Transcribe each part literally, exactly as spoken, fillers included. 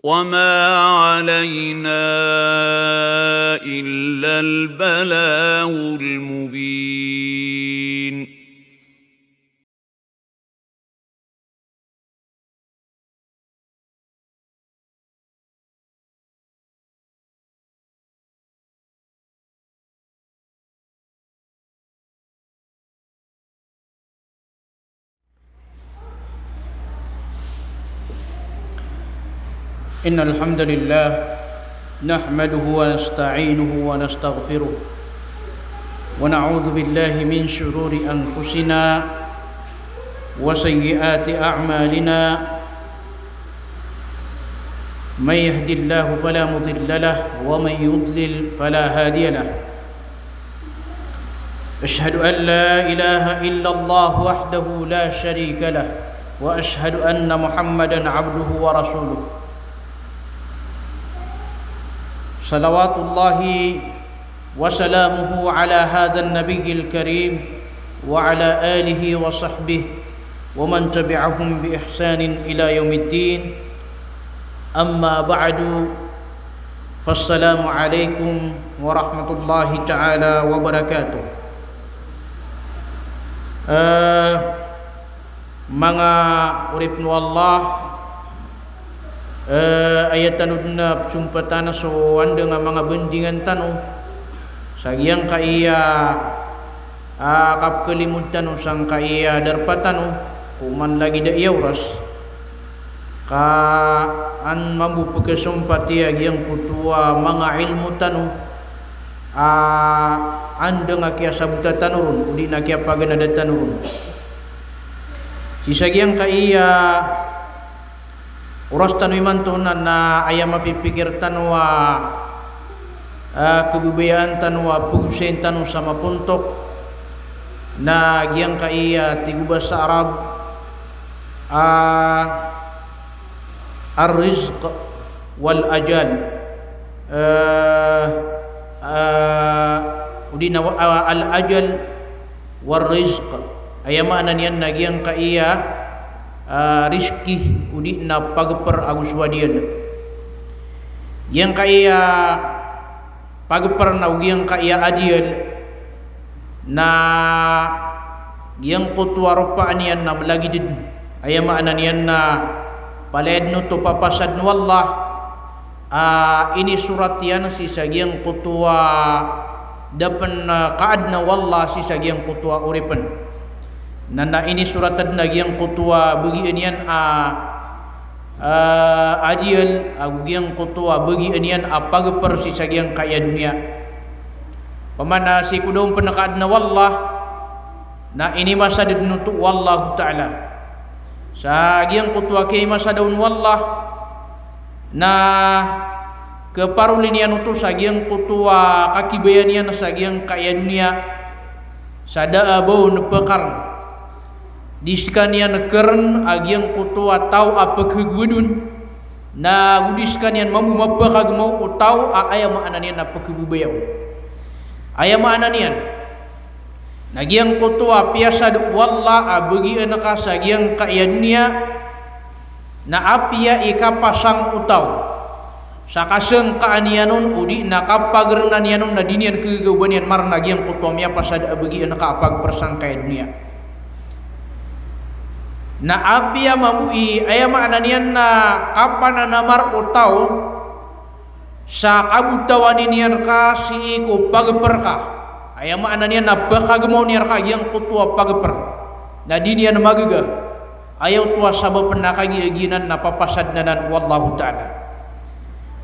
وما علينا إلا البلاغ المبين. إن الحمد لله نحمده ونستعينه ونستغفره، ونعوذ بالله من شرور أنفسنا وسيئات أعمالنا. من يهد الله فلا مضل له، ومن يضلل فلا هادي له. أشهد أن لا إله إلا الله وحده لا شريك له، وأشهد أن محمدا عبده ورسوله. صلوات الله وسلامه على هذا النبي الكريم وعلى آله وصحبه ومن تبعهم بإحسان إلى يوم الدين. أما بعد، فالسلام عليكم ورحمة الله تعالى وبركاته. Eh, manga oripn o Allah, eh, aya tano dn a pzompatan so andang a manga bandingan tano sa giyangkaya a kapkalimod tano sangkaya darpa tano ko man lagid a iya oras. Ka an mambo pkhasompati a giyangkoto a manga ilmo tano a andang a kiyasabota tano ron, odi na kiyapaganada tano ron. Sii sa giyangkaya oras tano imanto na, na aya mapipikir tano a, a, khababayaan tano a pagosay tano sa mapontok na giyangkaya tig o basa Arab, a, ar-rizq wal ajal. Eh, eh, odi na, eh, al-ajal war-rizq. Aya maana niyan na giyangkaya, eh, rizki, odi na pagpr ago so adiyal. Giyangkaya pagpr na o giyangkaya adiyal na giyangkoto a ropaan iyan na mlagid dn. Aya maana niyan na palaya dn oto papasadn o Allah a inisorat iyan sii sa giyangkoto a da pn, ah, kaadna o Allah sii sa giyangkoto a oripn. Na, na inisorat dn a giyangkoto a bagian iyan a, ah, adiyal, ago giyangkoto a bagian iyan a pagpr sii sa giyangkaya doniya. Pman a sii ko da on pn kaadna o Allah, na inimasad dn oto o Allahu Ta'ala. Sa giyangkoto a kiyaimasada on o Allah, na khaparoli niyan oto sa giyangkoto a kakibaya niyan sa giyangkaya doniya, sa da a ba on pkarn. Di skaniyan krn a giyangkoto a taw a pkhagowad on, na go di skaniyan mambo mapkhagmaw o taw a aya maana niyan na pkhababaya on. Aya maana niyan na giyangkoto a piyasad o Allah a bagian ka sa giyangkaya doniya, na apiya i kapasang o taw sa kasngkaan iyan on, odi na kapagrnan iyan on, na di niyan khagaga o ba niyan marna giyangkoto a miyapasad a bagian ka a pagpr sangkaya doniya. Na apiya mambo i, aya maana niyan na kapananamar o taw sa kabotawan iyan rka sii ko pagpr ka. Aya maana niyan na pkhagmaw iyan rka giyangkoto a pagpr. Na di niyan magaga. Aya oto a sabap na kagiya giyanan na papasadn anan o Allahu Ta'ala.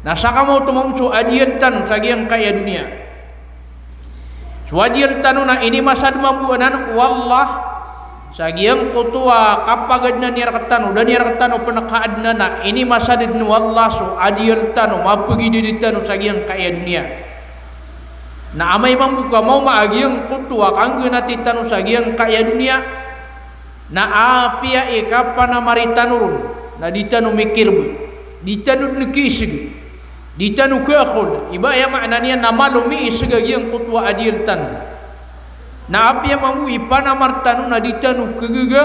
Na sakamaoto mambo so adiyal tano sa giyangkaya doniya. So adiyal tano na inimasad mambo anan o Allah sa giyangkoto a kapagadnan iyan rktano, da niyan rktano pn kaadna, na inimasad dn o Allah so adiyal tano, mapagidad tano sa giyangkaya doniya. Na amay mambo ka maoma a giyangkoto a kanggnati tano sa giyangkaya doniya, na apiya i kapanamari tano ron, na di tano mikirb, di tano dn kiisg, di tano kakod, i ba aya maana niyan na malo miisg a giyangkoto a adiyal tano. Na apiya mambo i panamar tano na di tano khagaga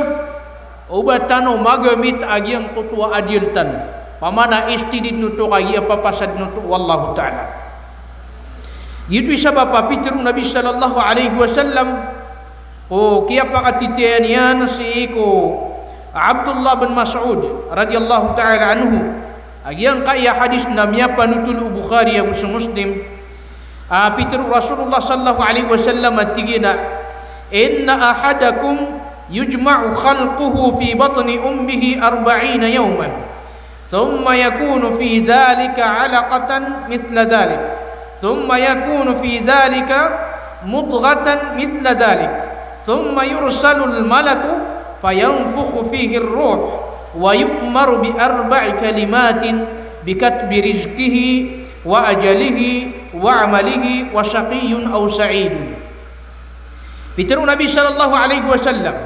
o ba tano magamit a giyangkoto a adiyal tano. Pamana istidid oto kagiya papasadn oto o Allahu Ta'ala. Giyoto i sabap a pitharo o Nabi sallallahu alaihi wasallam ko kiyapakatitayan iyan sii ko Abdullah bin Mas'ud radhiyallahu ta'ala anhu. A giyangkaya hadis na miyapanotol o Bukhari ago so Muslim. A pitharo o Rasulullah sallallahu alaihi wasallam a tig iyan a, "Inna ahadakum yujma'u khalquhu fi batni ummihi arba'ina yawman, thumma yakunu fi dhalika alaqatan mithla dhalik, thumma yakunu fi dhalika mudghatan mithla dhalik, thumma yursalul malaku fayanfukhu fihi ar-ruh, wa yu'maru bi arba'i kalimatin, bi katbi rizqihi, wa ajalihi, wa amalihi, wa shaqiyyun aw sa'idun." Pitharo o Nabi sallallahu alaihi wasallam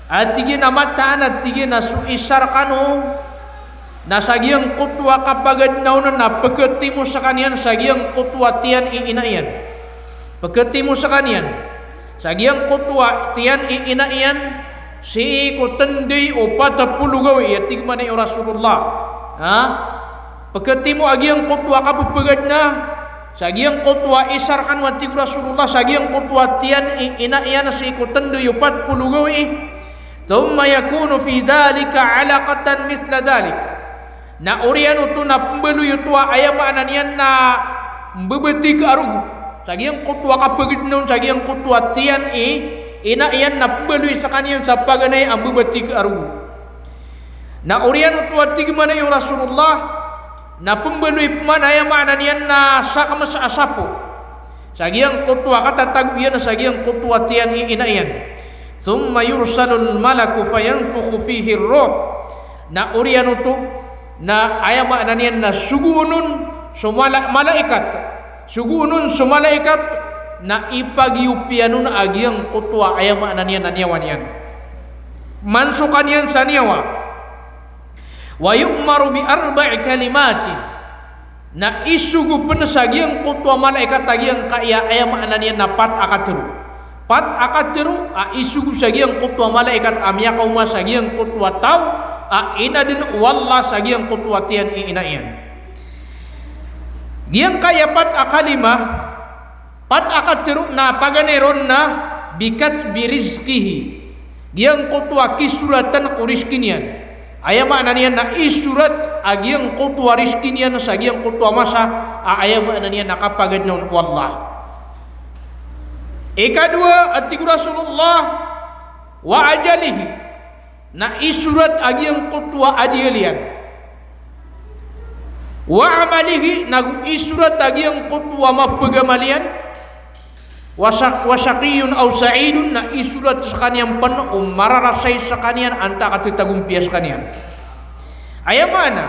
a tig iyan a mataan a tig iyan a so isa rkano na sa giyangkoto a kapagadn on na pkhatimo skaniyan sa giyangkoto a tiyan i ina iyan. Pkhatimo skaniyan sa giyangkoto a tiyan i ina iyan sii ko tnday o pat polo gawii, a tig mambo o Rasulullah. Ha? Pkhatimo a giyangkoto a kapphagadna sa giyangkoto a isa rkano, a tig o Rasulullah, sa giyangkoto a tiyan i ina iyan sii ko tnday o pat polo gawii. Thumma yakunu fi dhalika alaqatan mithla dhalik. Na oriyan oto na pmbaloy oto a aya maana niyan na mbabati ka a rogo. Sa giyangkoto a kapagadn on sa giyangkoto a tiyan i ina iyan na pmbaloy skaniyan sa paganay a mbabati ka a rogo. Na oriyan oto, a tig mambo o Rasulullah, na pmbaloy pman, aya maana niyan na sakm sa sapo, sa giyangkoto a katatago iyan sa giyangkoto a tiyan i ina iyan. Thumma yursalul malaku fayanfukhu fihi ar-ruh. Na oriyan oto na aya maana niyan na sogoon on so mala-, malaikat. Sogoon on so malaikat na ipagiyopiyan on a giyangkoto a aya maana niyan na niyawa niyan. Mansokan iyan sa niyawa. Wa yu'maru bi arba'i kalimatin. Na isogo pn sa giyangkoto a malaikat a giyangkaya aya maana niyan na pat a katharo. Pat a katharo a isogo sa giyangkoto a malaikat a miyakaoma sa giyangkoto a taw a inadn o Allah sa giyangkoto a tiyan i ina iyan. Giyangkaya pat a kalima, pat a katharo na paganay ron na bi katbi rizqihi. Giyangkoto a kisoratn ko rizki niyan. Aya maana niyan na isorat a giyangkoto a rizki niyan sa giyangkoto a masa a aya maana niyan na kapagadn on o Allah. Ikadowa, a tig o Rasulullah, wa ajalihi. Na isorat a giyangkoto a adiyal iyan. Wa amalihi, nago isorat a giyangkoto a mapagamal iyan. Wa shaq-, wa shaqiyyun aw sa'idun, na isorat skaniyan pn o mararasay skaniyan antaa ka titagompiya skaniyan. Aya maana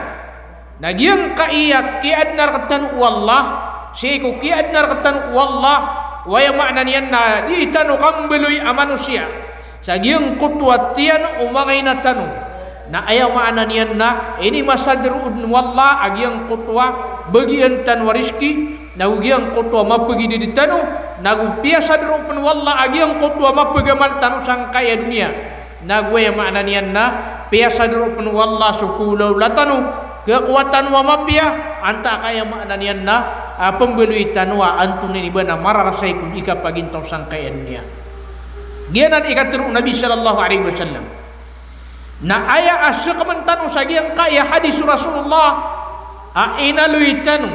na giyangkaya kiyaadna rktano o Allah, sii ko kiyaadna rktano o Allah, o aya maana niyan na di tano kambaloy a manosiya sa giyangkoto a tiyan o manga ina tano. Na aya maana niyan na inimasad roo dn o Allah a giyangkoto a bagian tano a rizki, nago giyangkoto a mapagidad tano, nago piyasad roo pn o Allah a giyangkoto a mapagamal tano sangkaya doniya. Nago aya maana niyan na piyasad roo pn o Allah so kawlawla tano, khakowa tano a mapiya, antaa ka aya maana niyan na, a, pmbaloy tano a antonaa i ba na mararasay ko di kapagintaw sangkaya doniya. Giyanan i katharo o Nabi sallallahu alaihi wasallam. Na aya a skmn tano sa giyangkaya hadis o Rasulullah a inaloy tano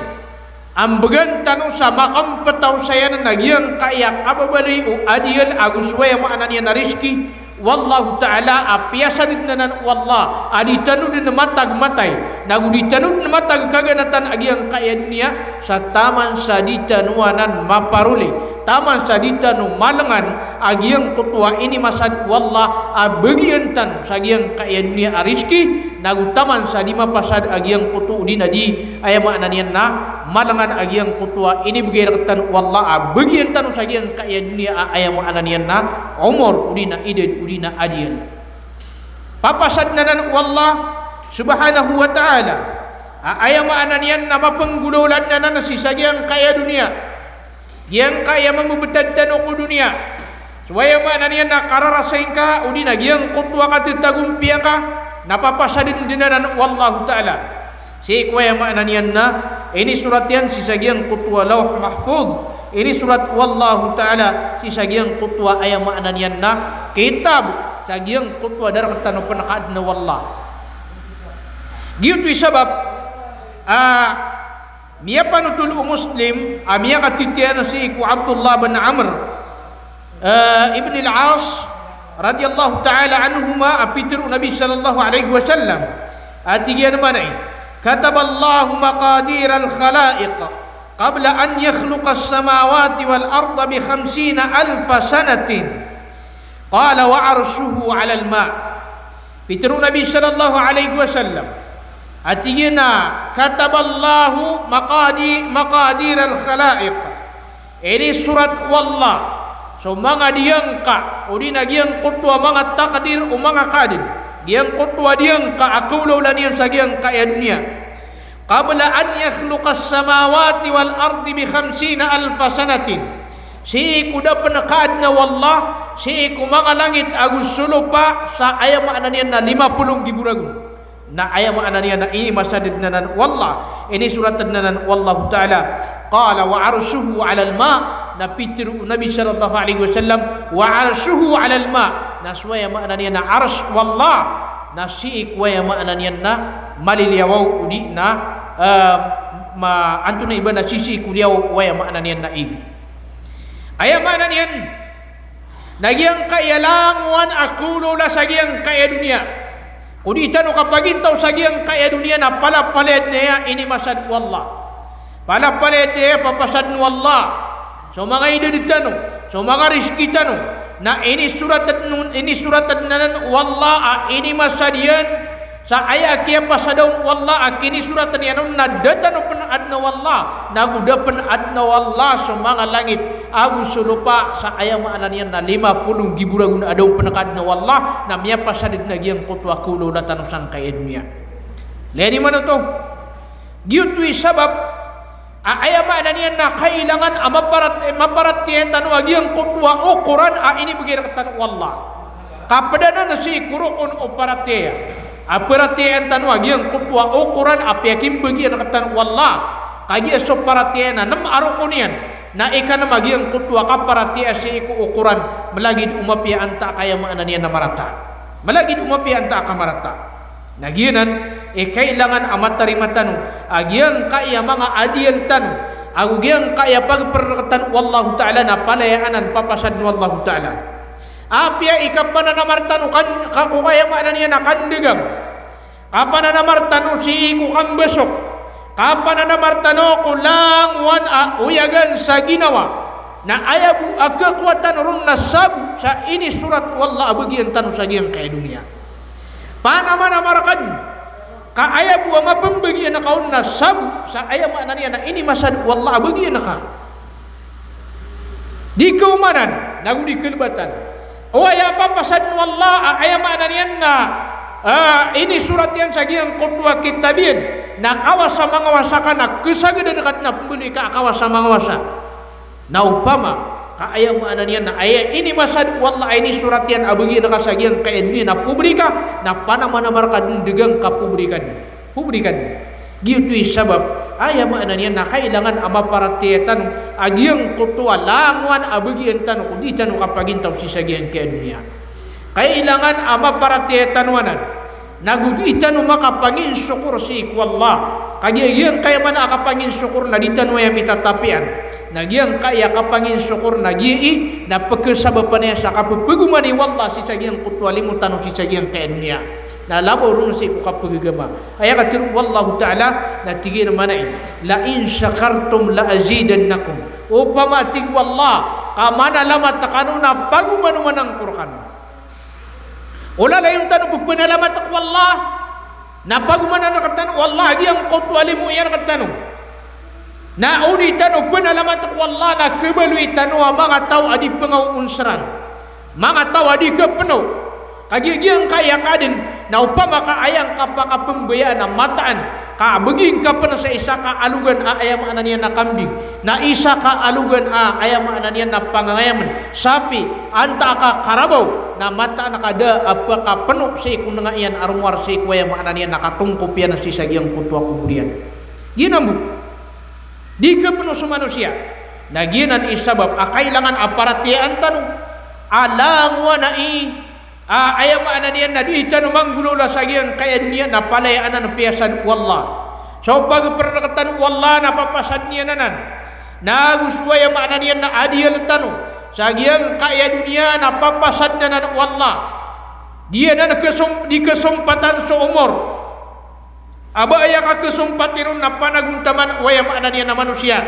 a mbgan tano sa makmptaw saya na giyangkaya kababaloy o adiyal ago so aya maana niyan na rizki o Allahu Ta'ala a piyasad dn anan o Allah a di tano dn matag matay, nago di tano dn matag kaganatan a giyangkaya doniya, sa taman sa di tano anan maparoli, taman sa di tano malngan a giyangkoto a inimasad o Allah a bagian tano sa giyangkaya doniya a rizki, nago taman sa di mapasad a giyangkoto odi na di, aya maana niyan na, malngan a giyangkoto a inibgay rktano o Allah a bagian tano sa giyangkaya doniya a aya maana niyan na omor odi na idad odi na adiyal. Papasadn anan o Allah subhanahu wa ta'ala a aya maana niyan na mapnggolawla dn anan sii sa giyangkaya doniya. Giyangkaya mambtad tano ko doniya, so aya maana niyan na kararasay ngka odi na giyangkoto a katitagompiya ngka, na papasadn dn anan o Allahu Ta'ala. Sii ko aya maana niyan na inisorat iyan sii sa giyangkoto a Lawh Mahfudh. Inisorat o Allahu Ta'ala sii sa giyangkoto a aya maana niyan na kitab, sa giyangkoto a da rktano pn kaadna o Allah. Giyoto i sabap a miyapanotol o Muslim a miyakatitiyan sii ko Abdullah bin Amr, eh, ibn al-As radiyallahu ta'ala anhuma, a pitharo o Nabi sallallahu alaihi wasallam a tig iyan a manay, "Kataballahu maqadir al-khalaiq qabla an yakhluqa as-samawati wal arda bi khamsina alfa sanatin." Qala, "Wa arshuhu 'alal ma'." Pitharo o Nabi sallallahu alaihi wasallam a tig iyan a, "Kataballahu maqadi-, maqadir al-khalaiq." Inisorat o Allah so manga diyangka, odi na giyangkoto a manga takdir o manga kaadn. Giyangkoto a diyangka a kaolaola niyan sa giyangkaya doniya. Qabla an yakhluqa as-samawati wal ardi bi khamsina alfa sanatin. Sii ko da pn kaadna o Allah sii ko manga langit ago so lopa sa aya maana niyan na lima polo nggibo ragon. Na aya maana niyan na inimasad dn anan o Allah, inisorat dn anan o Allahu Ta'ala. Qala, "Wa arshuhu 'alal ma'." Na pitharo o Nabi sallallahu alaihi wasallam, "Wa arshuhu 'alal ma'." Na so aya maana niyan na arsh o Allah na sii ko aya maana niyan na maliliyawaw, odi na, eh, ma-, antonaa i ba na sisii ko liyawaw o aya maana niyan na ig. Aya maana niyan na giyangkaya langowan a kaolaola sa giyangkaya doniya, ko di tano kapagintaw sa giyangkaya doniya na palapalaya dn aya inimasad o Allah. Palapalaya dn aya papasadn o Allah so manga idad tano, so manga rizki tano, na inisorat dn, inisorat dn anan o Allah a inimasad iyan sa aya kiyapasada on o Allah a kinisorat iyan on na da tano pn adna o Allah, nago da pn adna o Allah so manga langit ago so lopa sa aya maana niyan na lima polo nggibo ragon a da on pn kaadna o Allah, na miyapasad dn a giyangkoto a kaolaola tano sangkaya doniya. Lagid imanto, giyoto i sabap a aya maana niyan na kailangan a maparat-, maparatiyaya tano a giyangkoto a okoran a inibgay rktano o Allah. Ka pd anan sii ko rokon o paratiyaya. A paratiyayaan tano a giyangkoto a okoran a piyakimbagian rktano o Allah. Kagiya so paratiyaya na nem a rokon iyan. Na ikanm a giyangkoto a kaparatiyaya sii ko okoran, malagid o mapiya antaa ka aya maana niyan na marata. Malagid o mapiya antaa ka marata. Na giyanan i kailangan a matarima tano a giyangkaya manga adiyal tano ago giyangkaya pagpr rktano o Allahu Ta'ala na palaya anan papasadn o Allahu Ta'ala. Apiya i kapananamar tano kan, ka, ko aya maana niyan na kandagang, kapananamar tano sii ko kambasok, kapananamar tano ko langowan a oyagan sa ginawa, na aya bo a kakowa tano ron na sabo sa inisorat o Allah a bagian tano sa giyangkaya doniya. Panamanamar ka dn ka aya bo a mapmbagian ka on na sabo sa aya maana niyan na inimasad o Allah a bagian ka. Di kaomanan, nago di kalbatan. O aya papasadn o Allah a aya maana niyan na, ah, inisorat iyan sa giyangkoto a kitab iyan, na kawasa mangawasa ka na kasagadan ka dn a pmbaloy ka a kawasa mangawasa. Na opama ka aya maana niyan na aya inimasad o Allah a inisorat iyan a bagian ka sa giyangkaya doniya na pobri ka, na panamanamar ka dn, dagang ka, pobri ka dn. Pobri ka dn. Giyoto i sabap a aya maana niyan na kailangan a maparatiyaya tano a giyangkoto a langowan a bagian tano ko di tano kapagintaw sii sa giyangkaya doniya. Kailangan a maparatiyaya tano anan, nago di tano makapanginsokor sii ko Allah. Kagiya giyangkaya maana a kapanginsokor na di tano aya mitatapian. Na giyangkaya kapanginsokor na giya i na pkhasabapan aya sa kapphagomani o Allah sii sa giyangkoto a limo tano sii sa giyangkaya doniya. Na labaw ron sii ko kapagagama. Aya katharo o Allahu Ta'ala na tig iyan a manay, "La in shakartum la azidannakum." Opama, tig o Allah, ka manalamat kano na pagomanomanan ko rkano. O lalayon tano pphanalamata ko Allah, na pagomanan rktano o Allah a giyangkoto a limo iyan rktano. Na o di tano pphanalamata ko Allah na khabaloy tano a manga taw a di pngaoonsran, manga taw a di khapno. Kagiya giyangkaya ka dn, na opama ka aya ngka pakapmbayaan a mataan, ka bgi ngka pn sa isa ka alogan a aya maana niyan na kambing, na isa ka alogan a aya maana niyan na pangangayamn, sapi, antaa ka karabaw, Na mataan ka da a pkapeno sii ko nenga iyan a rowar sii ko aya maana niyan na katongkop iyan sii sa giyangkoto a kobor iyan. Giyanan bo. Di kapeno so manosiya. Na giyanan i sabap a kailangan a paratiyayaan tano a langowan i, a, aya maana niyan na di tano manggolawla sa giyangkai a doniya na palaya anan piyasad o Allah. So pagperektano o Allah na papasad iyan anan. Na ago so aya maana niyan na adiyal tano sa giyangkai a doniya na papasad anan o Allah. Di anan kesom-, di kesompatan so omor. A ba aya kakesompati ron na panagontaman o aya maana niyan na manosiya.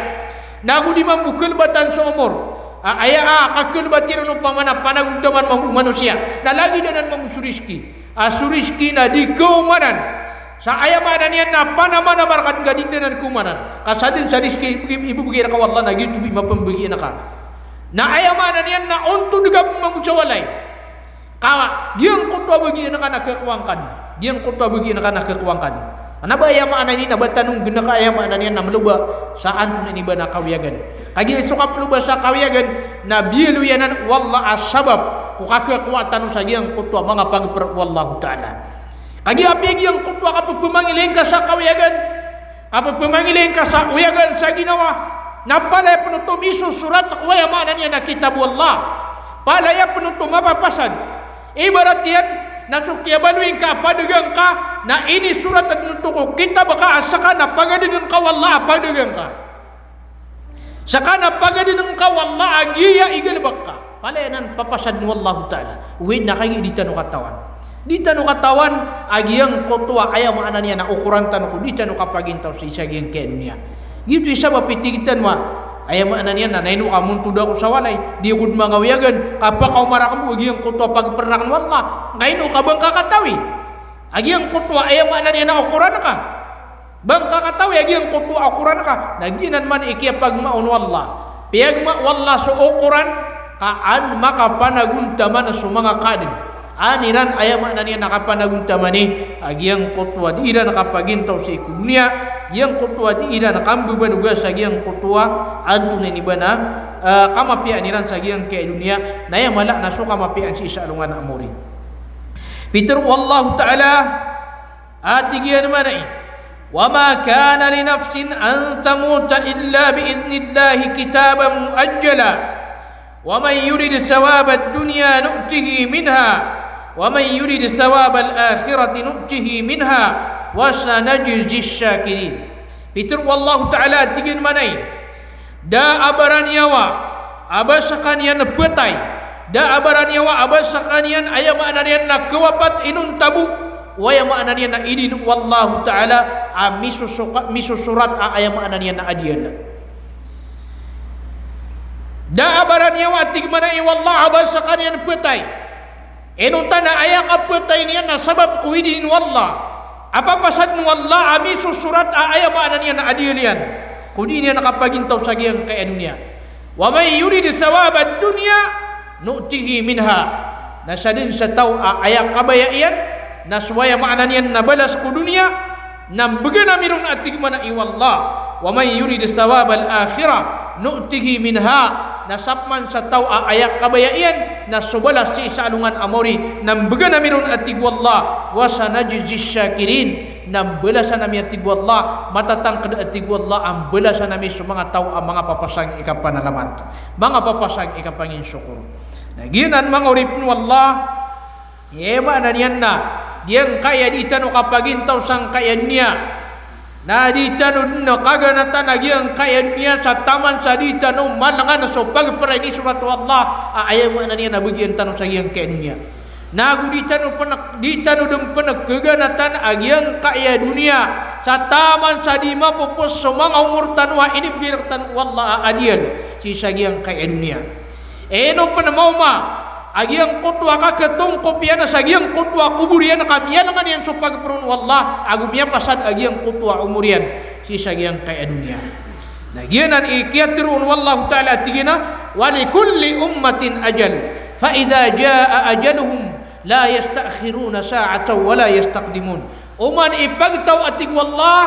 Na ago di mambo kelebatan so omor. A, aya a kakelebati ron opama na panagontaman mambo manosiya. Na lagid anan mambo so rizki. A, so rizki na di kaomanan. Sa aya maana niyan na panamanamar ka den ka di den anan kaomanan. Ka sa den sa rizki ibegay, ibebegay reka o Allah na giyoto bo i mapembegian ka. Na aya maana niyan na ontod ka mambo sa walay. Ka giyangkoto a bagian ka na kekowa ngka den. Giyangkoto a bagian ka na kekowa ngka den. Kena ba aya maana niyan na ba tano nggeneka aya maana niyan na meloba sa antonaa ini ba na kawiyagan. Kagiya so kapeloba sa kawiyagan na biyaloy anan o Allah a sabap ko kakekowa tano sa giyangkoto a manga pagper o Allahu Ta'ala. Kagiya apiya giyangkoto a kapepemangilay ngka sa kawiyagan, kapepemangilay ngka sa oyagan sa ginawa, na palaya pen oto misosorat ko aya maana niyan na kitab o Allah. Palaya pen oto mapapasad. Ibarat iyan na so kiyabaloy ngka a padagang ka, na inisorat den oto ko kitab ka a seka na pagadegan ka o Allah a padagang ka. Seka na pagadegan ka o Allah a giya i galebek ka. Palaya anan papasaden o Allahu Ta'ala. Ogaid na kagiya di tano katawan. Di tano katawan a giyangkoto a aya maana niyan na okoran tano ko di tano kapagintaw sii sa giyangkai a doniya. Giyoto i sabap i tig tano a aya maana niyan na ino ka montod ako sa walay, di ako den manga oyagan, ka pakaoma raken bo a giyangkoto a pagper raken o Allah. Ka ino ka ba ngka katawi a giyangkoto a aya maana niyan na okoran ka. Ba ngka katawi a giyangkoto a okoran ka, na giyanan man i kiyapagmaon o Allah. Piyagma o Allah so okoran, ka an makapanagontaman so manga ka den. An iran aya maana niyan na kapanagontamani a giyangkoto a di iran kapagintaw sii ko doniya, giyangkoto a di iran kambebaloga sa giyangkoto a antonaa ini ba na, eh, kamapiyaan iran sa giyangkai a doniya, na aya mala na so kamapiyaan sii sa alongan a mori. Pitharo o Allahu Ta'ala, a tig iyan mambo, "Wa ma kana li nafsin an tamuta illa bi idhnillahi kitaban muajjala. Wa man yurid thawabad dunya nu'tihi minha, wa man yurid thawabal akhirati nu'tihi minha, wa sanajzish shakirin." Pitharo o Allahu Ta'ala, a tig iyan mambo, Da a baraniyawa a ba sekaniyan petay. Da a baraniyawa a ba sekaniyan aya maana niyan na kewapat inonta bo o aya maana niyan na idin o Allahu Ta'ala a misosoka-, misosorat a aya maana niyan na adiyal. Da a baraniyawa a tig mambo o Allah a ba sekaniyan petay. Inonta na aya kapetay niyan na sabap ko idin o Allah. A papasaden o Allah a misosorat a aya maana niyan na adiyal iyan ko di niyan kapagintaw sa giyangkai a doniya. Wa man yurid thawabad dunya nu'tihi minha. Na sadn sa taw a aya kabaya iyan na so aya maana niyan na balas ko doniya, na mbegan ami ron a tig mambo o Allah. Wa man yurid thawabal akhirah nu'tihi minha. Na sapaman sa taw a aya kabaya iyan na so balas sii sa alongan a maori, na mbegan ami ron a tig o Allah. Wa sanajzish shakirin. Na mbalasan ami a tig o Allah, matatangked a tig o Allah a mbalasan ami so manga taw a manga papasang i kapanalamat, manga papasang i kapanginsokor. Na giyanan manga oripen o Allah, aya maana niyan na giyangkai a di tano kapagintaw sangkai a doniya. Na di tano den kaganatan a giyangkai a doniya sa taman sa di tano malengan so pagpera inisorat o Allah a aya maana niyan na begian tano sa giyangkai a doniya. Na ago di tano pen-, di tano den pen kaganatan a giyangkai a doniya sa taman sa di mapopos so manga omor tano a inibegay rektano o Allah a adiyal sii sa giyangkai a doniya. Ino pen maoma a giyangkoto a kaketongkop iyan sa giyangkoto a kobor iyan ka miyalengan iyan so pagpera on o Allah ago miyapasad a giyangkoto a omor iyan sii sa giyangkai a doniya. Na giyanan i kiyateroon o Allahu Ta'ala a tig iyan a, "Wa likulli ummatin ajal, fa idha jaa ajaluhum, la yasta'khiruna sa'atan wa la yastaqdimun." Oman i pagtaw a tig o Allah,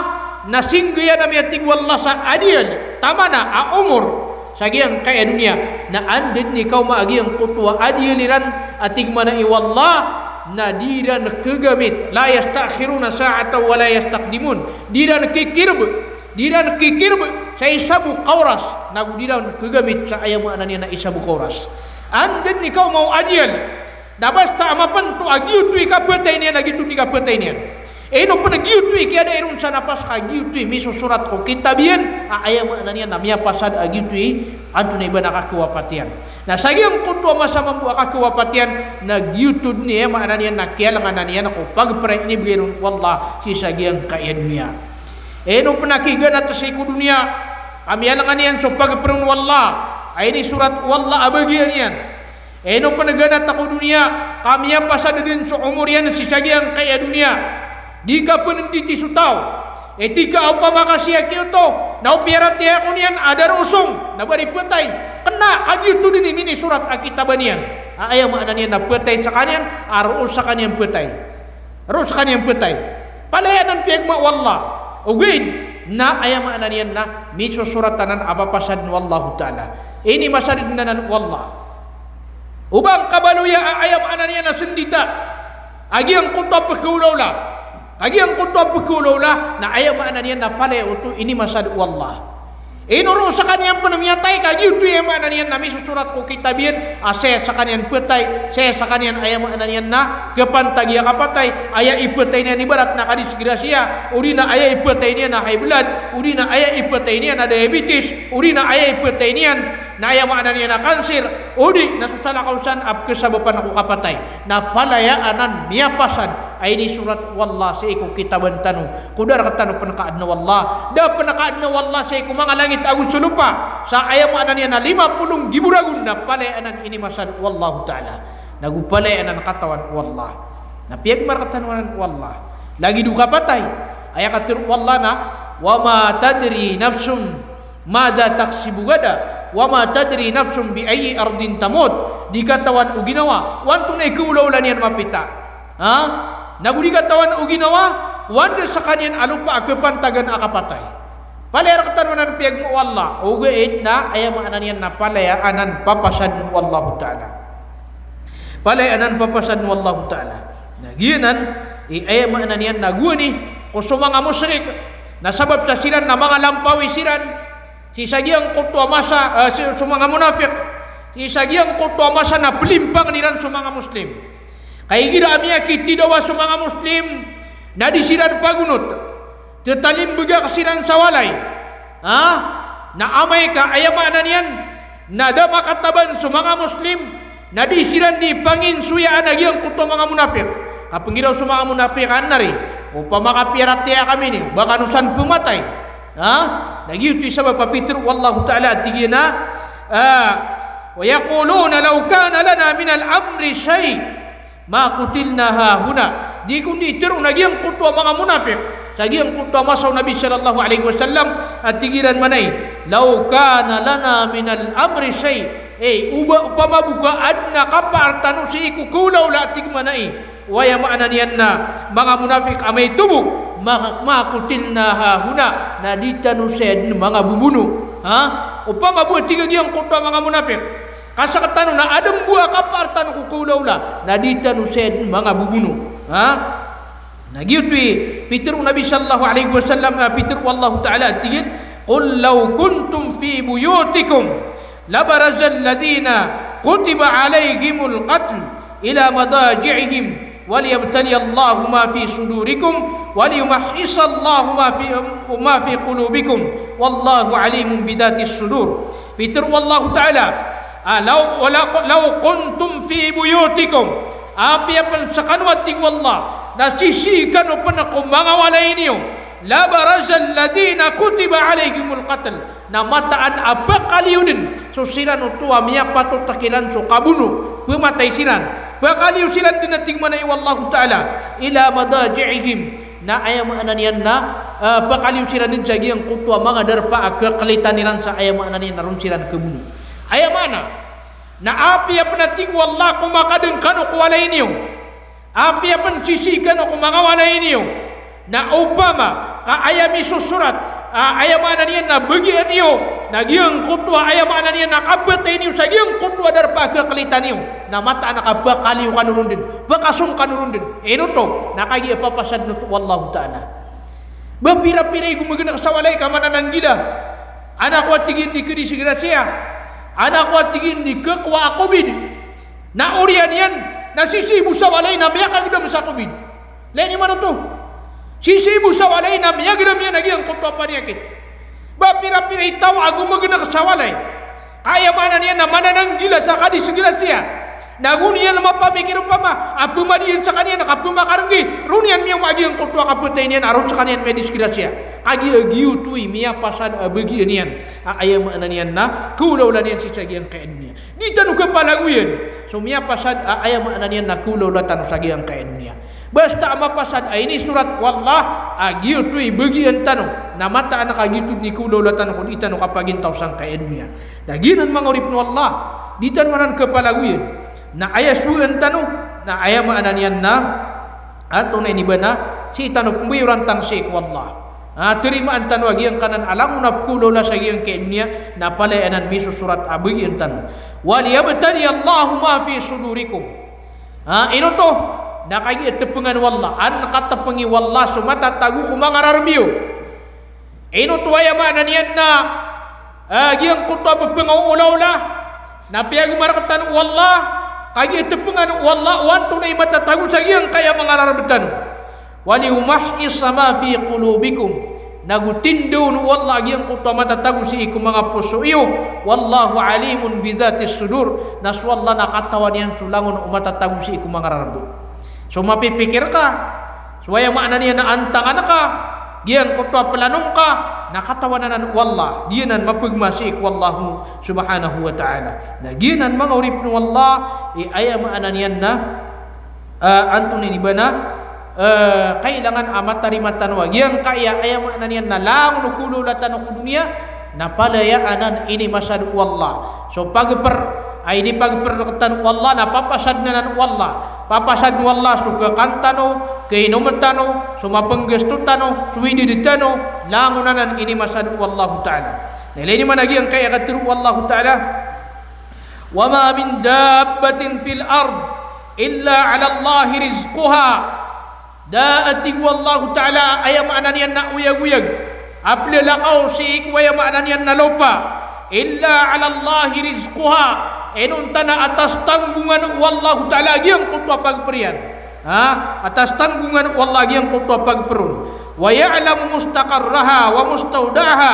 na singgay ami a tig o Allah sa adiyal, taman a omor. Sa giyangkaya doniya, na anda dn i kaoma a giyangkoto a adiyal iran a tig mambo o Allah, na di iran khagamit, la yasta'khiruna sa'atan wa la yastaqdimun. Di iran khikirb, di iran khikirb sa isa bo ka oras, nago di iran khagamit sa aya maana niyan na isa bo ka oras. Anda dn i kaoma o adiyal, na basta a mapantag a giyoto i kapatay niyan, a giyoto i kapatay niyan. Ino pn a giyoto i kiyadai ron sa napas ka giyoto i misosorat ko kitab iyan, a aya maana niyan na miyapasad a giyoto i antonaa i ba na kakhawapatiyan. Na sa giyangkoto a masa mambo a kakhawapatiyan, na giyoto dn i aya maana niyan na kiyalanganan iyan ko pagpray a inibgay ron o Allah sii sa giyangkaya doniya. Ino pn a kiganat sii ko doniya, ka miyalangan iyan so pagpray o Allah a inisorat o Allah a bagian iyan. Ino pn a ganat ko doniya, ka miyapasad dn so omor iyan sii sa giyangkaya doniya. Di ka pn diti so taw. Itika opama ka sii a giyoto, na o piyaratiyaya ko niyan a da rosong, na ba di phatay. Kna ka giyoto dn i minisorat a kitab iyan. A aya maana niyan na phatay skaniyan, a roo skaniyan phatay. Roo skaniyan phatay. Palaya anan piyagma o Allah. Ogaid na aya maana niyan na misosorat anan a papasadan o Allahu Ta'ala. Inimasad anan o Allah. O ba ngka baloya a aya maana niyan na sndita a giyangkoto a pkhaolaola. A giyangkoto a pkhaolaola, na aya maana niyan na palaya oto inimasad o Allah. Ino roo skaniyan pn miyatay ka giyoto i aya maana niyan na misosorat ko kitab iyan, a saya skaniyan phatay, saya skaniyan aya maana niyan na khapantagi a kapatay, aya iphatay niyan ibarat na kadisgrasya, odi na aya iphatay niyan na high blood, odi na aya iphatay niyan na diabetes, odi na aya iphatay niyan na aya maana niyan na cancer, odi na so salakaw san a pkhasabapan ko kapatay. Na palaya anan miyapasad a inisorat o Allah sii ko kitaban tano. Ko da rktano pn kaadna o Allah. Da pn kaadna o Allah sii ko manga langit ago so lopa. Sa aya maana niyan na lima polo nggibo ragon na palaya anan inimasad o Allahu Ta'ala. Nago palaya anan katawan o Allah. Na piyagma rktano anan o Allah. Lagid o kapatay. Aya katharo o Allah na, "Wa ma tadri nafsun madha taksibu ghada, wa ma tadri nafsun bi ayyi ardin tamut." Di katawan o ginawa o antonaa i khaolaola niyan mapita. Ha? Nago di katawan o ginawa o anda skaniyan a lopa a khapantagan a kapatay. Palaya rktano anan piyagma o Allah, ogaid na aya maana niyan na palaya anan papasadan o Allahu Ta'ala. Palaya anan papasadan o Allahu Ta'ala. Na giyanan i aya maana niyan na gowani ko so manga mushrik, na sabap sa siran na manga lampawi siran sii sa giyangkoto a masa, eh, sii so manga munafiq, sii sa giyangkoto a masa na plimpang iran so manga Muslim. Ka igira a miyakitidawa so manga Muslim, na di siran pagonot. Titalimbgak siran sa walay. Ha? Na amay ka aya maana niyan na da makataban so manga Muslim, na di siran di panginsoyaan a giyangkoto a manga munafiq. Ka pnggiraw so manga munafiq a nari, opama ka piyaratiyaya kami niyo, ba kano san pmatay. Ha? Na giyoto i sabap a pitharo o Allahu Ta'ala a tig iyan a, ah, "Wa yaquluna law kana lana minal amri shay'." "Ma qutilna hahuna." Di kon di tharoon a giyangkoto a manga munafiq sa giyangkoto a masa o Nabi sallallahu alaihi wasallam a tig iran mambo, "Law kana lana minal amri shay'." Eh, oba opama bo ka adn a kapar tano sii ko khaolaola a tig mambo o aya maana niyan na manga munafiq a maito bo, "Ma, ma qutilna hahuna." Na di tano saya dn manga bobono. Ha? Opama bo a tig a giyangkoto a manga munafiq ka sktano na adn bo a kapar tano ko khaolaola, na di tano saya dn manga bobono. Ha? Na giyoto i pitharo o Nabi sallallahu alaihi wasallam, ah, pitharo o Allahu Ta'ala a tig iyan, "Qul law kuntum fi buyutikum labarazal ladhina kutiba alaihimul qatl ila madaji'ihim waliyabtaliyallahu ma fi sudurikum waliyumahhisallahu ma fi, ma fi qulubikum wallahu alimun bidhatis sudur." Pitharo o Allahu Ta'ala, ah, law, wala, "Law kuntum fi buyutikum." Apiya pn skano a tig o Allah na sisii kano pn ko manga walay niyo, "labarazal ladhina kutiba alaihimul qatl." Na mataan a pkaliyo dn so siran oto a miyapatot kiran so kabono, pmatay siran. Pkaliyo siran dn a tig mambo o Allahu Ta'ala, "ila madaji'ihim." Na aya maana niyan na, ah, pkaliyo siran dn sa giyangkoto a manga darpa a kaklitan iran sa aya maana niyan na ron siran khabono. Aya maana na apiya pn a tig o Allah ko makadn kano ko walay niyo, apiya pn sisii kano ko manga walay niyo, na opama ka aya misosorat, ah, aya maana niyan na bagian iyo, Na giyangkoto a aya maana niyan na kapatay niyo sa giyangkoto a darpa a kakalitan iyo, na mataan a kapakaliyo kano ron dn, pakasong kano ron dn. Ino oto? Na kagiya papasadn oto o Allahu Ta'ala. Ba pira-pira i gomagnak sa walay ka manananggila. Anak ko, a tig iyan, di kadisgrasya. Anak ko, a tig iyan, di kakowa a covid. Na oriyan iyan na sisii bo sa walay na miyakagdam sa covid. Lagid iman oto. Sisii bo sa walay na miyagdam iyan a giyangkoto a paniyakit. Ba pira-pira i taw a gomagnak sa walay, aya maana niyan na manananggila sa kadisgrasya. Na go niyan mapamikir opama a pmadi iyan skaniyan a kapmakarnggi, ron iyan miyaoma a giyangkoto a kapatay niyan a ron skaniyan miyadisgrasya. Kagiya giyoto i miyapasad a bagian iyan a aya maana niyan na kaolaola niyan sii sa giyangkai a doniya. Di tano kapalagoyan so miyapasad a aya maana niyan na kaolaola tano sa giyangkai a doniya. Basta a mapasad a inisorat o Allah a giyoto i bagian tano, na mataan a kagiyoto dn i kaolaola tano ko di tano kapagintaw sangkai a doniya. Na giyanan manga oripn o Allah, di tano anan kapalagoyan. Na aya sowaan tano, na aya maana niyan na antonaa ini ba na sii tano pmbayorantang sii ko Allah. Ah, tarimaan tano a giyangkanan a langon a pkaolaola sa giyangkai a doniya, na palaya anan misosorat a bagian tano. Waliyabtaliyallahu ma fi sudurikum. Ah, ino oto? Na kagiya tpngan o Allah, an katpngi o Allah so matatago ko manga rarb iyo. Ino oto aya maana niyan na, ah, giyangkoto a pphangawolaola na piyagmar rktano o Allah, kagiya tpngan o Allah o antonaa i matatago sa giyangkai a manga rarb tano. Waliyumahhisa ma fi qulubikum. Na go tindaon o Allah a giyangkoto a matatago sii ko manga poso iyo. Wallahu alimun bi dhatis sudur. Na so Allah na katawan iyan so langon o matatago sii ko manga rarb. So mapipikir ka, so aya maana niyan na antangan ka, giyangkoto a plano ngka, na katawan anan o Allah. Giyanan mapgma sii ko Allah subhanahu wa ta'ala. Na giyanan manga oripn o Allah, i aya maana niyan na, ah, antonaa ini ba na, ah, kailangan a matarima tano a giyangkai a aya maana niyan na langon o kaolaola tano ko doniya, na palaya anan inimasad o Allah. So pagpr a inipagpr rktano o Allah na papasadn anan o Allah. Papasadn o Allah so kakan tano, kainom tano, so mapnggasto tano, so idad tano, langon anan inimasad o Allahu Ta'ala. Na ilay niyo man a giyangkai a katharo o Allahu Ta'ala, "Wa ma min dabbatin fil ard illa 'ala Allahi rizquha." Da a tig o Allahu Ta'ala a aya maana niyan na oyagoyag a plalakaw sii ko aya maana niyan na lopa, illa 'ala Allahi rizquha, inonta na atas tanggongan o Allahu Ta'ala a giyangkoto a pagpr iyan. Ha? Atas tanggongan o Allah a giyangkoto a pagpr on. Wa ya'lamu mustaqarraha wa mustawda'aha.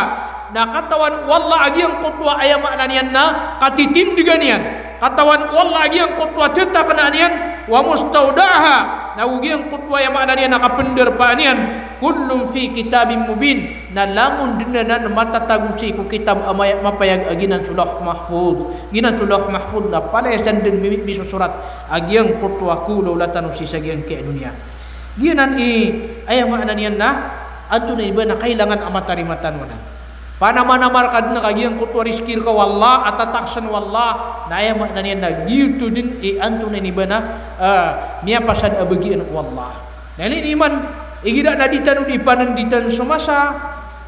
Na katawan o Allah a giyangkoto a aya maana niyan na katitindgan iyan. Katawan o Allah a giyangkoto a thataknaan iyan, wa mustawda'aha, na go giyangkoto a aya maana niyan na kapndarpaan iyan, kullun fi kitabin mubin, na langon dn anan matatago sii ko kitab a maya-, mapayag a giyanan so Lawh Mahfudh. Giyanan so Lawh Mahfudh na palaya san dn mi-, misosorat a giyangkoto a kaolaola tano sii sa giyangkai a doniya. Giyanan i aya maana niyan na antonaa ini ba na kailangan a matarima tano anan. Panamanamar ka dn a giyangkoto a rizki rka o Allah, a tataksan o Allah, na aya maana niyan na giyoto dn i antonaa ini ba na, ah, miyapasad a bagian o Allah. Na ilay niyo man, igira na di tano di pananditan so masa,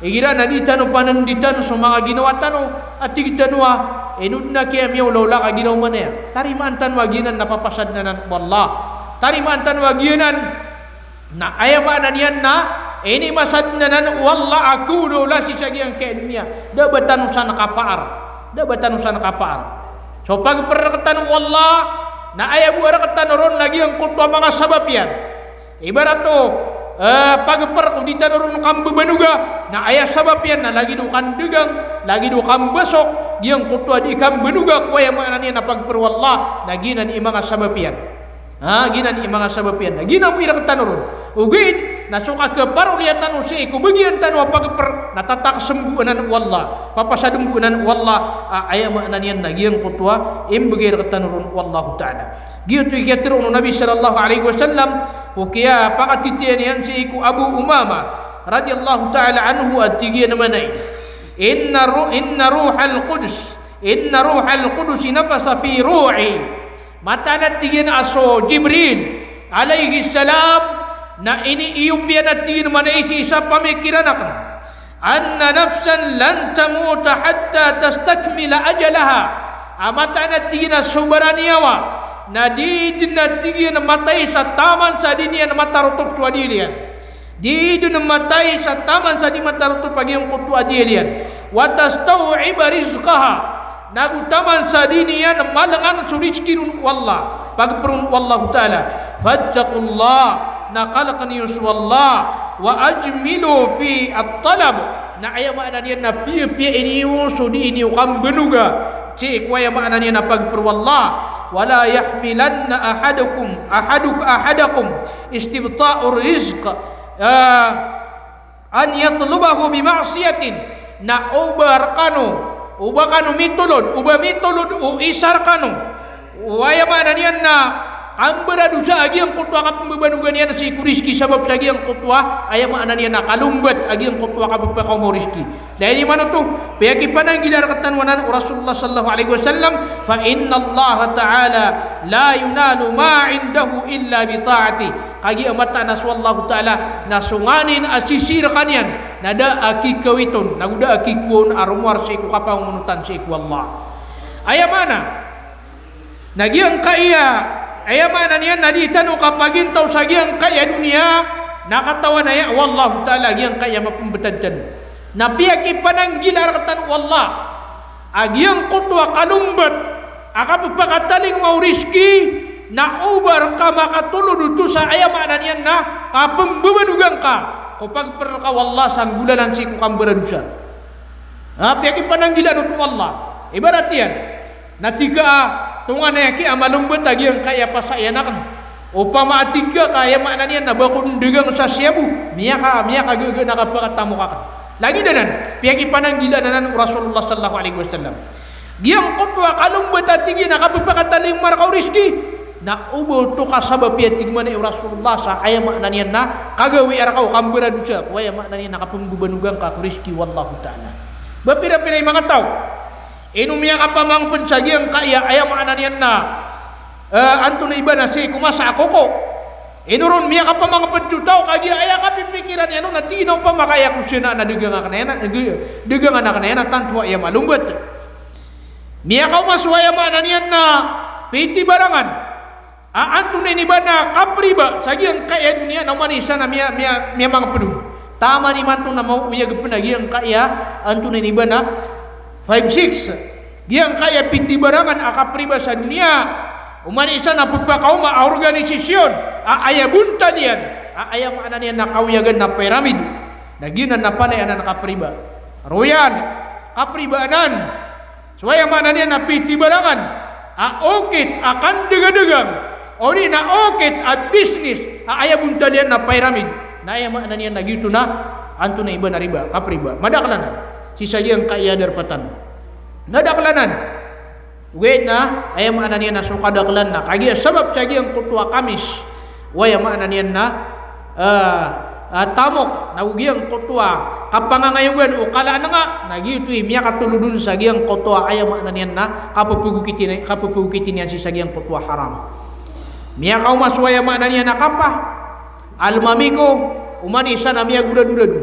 igira na di tano pananditan so manga ginawa tano, a tig tano a, ino dn a kiyamiyaolaola ka giraw man aya. Tarimaan tano a giyanan na papasadn anan o Allah. Tarimaan tano a giyanan na aya maana niyan na inimasadn anan o Allah a kaolaola sii sa giyangkai a doniya. Da ba tano san kapaar. Da ba tano san kapaar. So pagpr rktano o Allah, na aya bo a rktano ron na giyangkoto a manga sabap iyan. Ibarat o, eh, pagpr ko di tano ron kambabanoga, na aya sabap iyan na lagid o kandagang, lagid o kambasok, giyangkoto a di kambanoga ko aya maana niyan na pagpr o Allah, na giyanan i manga sabap iyan. Ha, giyanan i manga sabap iyan. Na giyanan bo i rktano ron. Ogaid na so kakhaparoliya tano sii ko bagian tano a pagpr na tataksn bo anan o Allah. Papasadn bo anan o Allah a aya maana niyan na giyangkoto a imbgay rktano ron o Allahu Ta'ala. Giyoto i kiyatharo o Nabi sallallahu alaihi wasallam ko kiyapakatitiyan iyan sii ko Abu Umamah radhiyallahu ta'ala anhu a tig iyan a manay, "Inna ru-, inna ruhal qudus, inna ruhal qudus nafasa fi ru'i." Mataan a tig iyan a so Jibril alayhis salam na iniiyop iyan a tig iyan a manay sii sa pamikiran akn. Anna nafsan lan tamuta hatta tastakmila ajalaha. A mataan a tig iyan a so baraniyawa na di dn a tig iyan matay sa taman sa di niyan matarotop so adiyal iyan. Di dn matay sa taman sa di matarotop a giyangkoto a adiyal iyan. Wa tastaw'iba rizqaha. Nago taman sa di niyan malangan so rizki ron o Allah, pagpr on o Allahu Ta'ala. Fattaqullah, na kalkn iyo so Allah, wa ajmilu fi at-talab, na aya maana niyan na piyapiya niyo so dii niyo kambanoga sii ko aya maana niyan na pagpr o Allah. Wala yahmilanna ahadukum, ahaduk-, ahadakum istibta'ur rizq, ah, an yatlubahu bi ma'siyatin, na o ba rkano, o ba kano mitolod, o ba mitolod o isa rkano o aya maana niyan na kambaradosa a giyangkoto a kapmbabanoga niyan sii ko rizki sabap sa giyangkoto a aya maana niyan na kalombat a giyangkoto a kapphakaoma o rizki. Lagid imanto, piyakipananggila rktano anan o Rasulullah sallallahu alaihi wasallam, fa innallaha ta'ala la yunalu ma indahu illa bi ta'atih. Kagiya mataan a so Allahu Ta'ala na so nganin a sisii rkaniyan na da a kikawit on, nago da a kikowa on a rowar sii ko kapangonotan sii ko Allah. Aya maana na giyangkaya, aya maana niyan na di tano kapagintaw sa giyangkaya doniya, na katawan aya o Allahu Ta'ala giyangkaya mapmbtad tano. Na piyakipananggila rktano o Allah a giyangkoto a kalombat a kapphakatalingoma o rizki, na o ba rka makatolod oto sa aya maana niyan na kapmbabanoga ngka ko pagpr rka o Allah sa nggolalan sii ko kambaradosa. Na piyakipananggila oto o Allah. Ibarat iyan na tig ka a tonganay aki a malombat a giyangkaya pasaiyan akn. Opama a tig ka ka aya maana niyan na ba ko ndagang sa shabu, miyaka, miyakagaga na kapakatamok akn. Lagid anan, piyakipananggila anan o Rasulullah sallallahu alaihi wasallam. Giyangkoto a kalombat a tig iyan a kapphakatalingoma rka o rizki, na o ba oto ka sabap, aya tig mambo o Rasulullah, sa aya maana niyan na kagawii rka o kambaradosa ko aya maana niyan na kapmbabanoga ngka ko rizki o Allahu Ta'ala. Ba pira-pira i manga taw ino miyakapamangpd sa giyangkaya, aya maana niyan na, eh, antonaa i ba na sii ko masa a koko. Ino ron miyakapamangpd so taw, kagiya aya kapipikiran iyan on na tig iyan a opama ka aya ko sna na dagangan akn aya na, dagangan akn aya na tanto a aya malombat. Miyakaoma so aya maana niyan na pitibarangan a antonaa ini ba na kapriba sa giyangkaya doniya na oman i isa na miya, miya, miyamangpd on. Taman imanto na maoyag pn a giyangkaya antonaa ini ba na five six. Giyangkaya pitibarangan a kapriba sa doniya. Oman i isa na pphakaoma a organisasyon a aya bontal iyan a aya maana niyan na kaoyagan na pyramid. Na giyanan na palaya anan a kapriba. Royal, kapriba anan. So aya maana niyan na pitibarangan a okit a kandagadagang, odi na okit a business a aya bontal iyan na pyramid. Na aya maana niyan na giyoto na antonaa i ba na riba, kapriba. Madakl anan. Sii sa giyangkaya darpa tano. Madakl anan. Ogaid na aya maana niyan na so kadaklan na kagiya sabap sa giyangkoto a kamis o aya maana niyan na, eh, eh, tamok, na giyangkoto a kapangangayogan o kalaan nga, na giyoto i miyakatolod on sa giyangkoto a aya maana niyan na kapphagokiti, kapphagokiti niyan sii sa giyangkoto a haram. Miyakaoma so aya maana niyan na kapa, almamiko, oman i isa na miyagoradorado.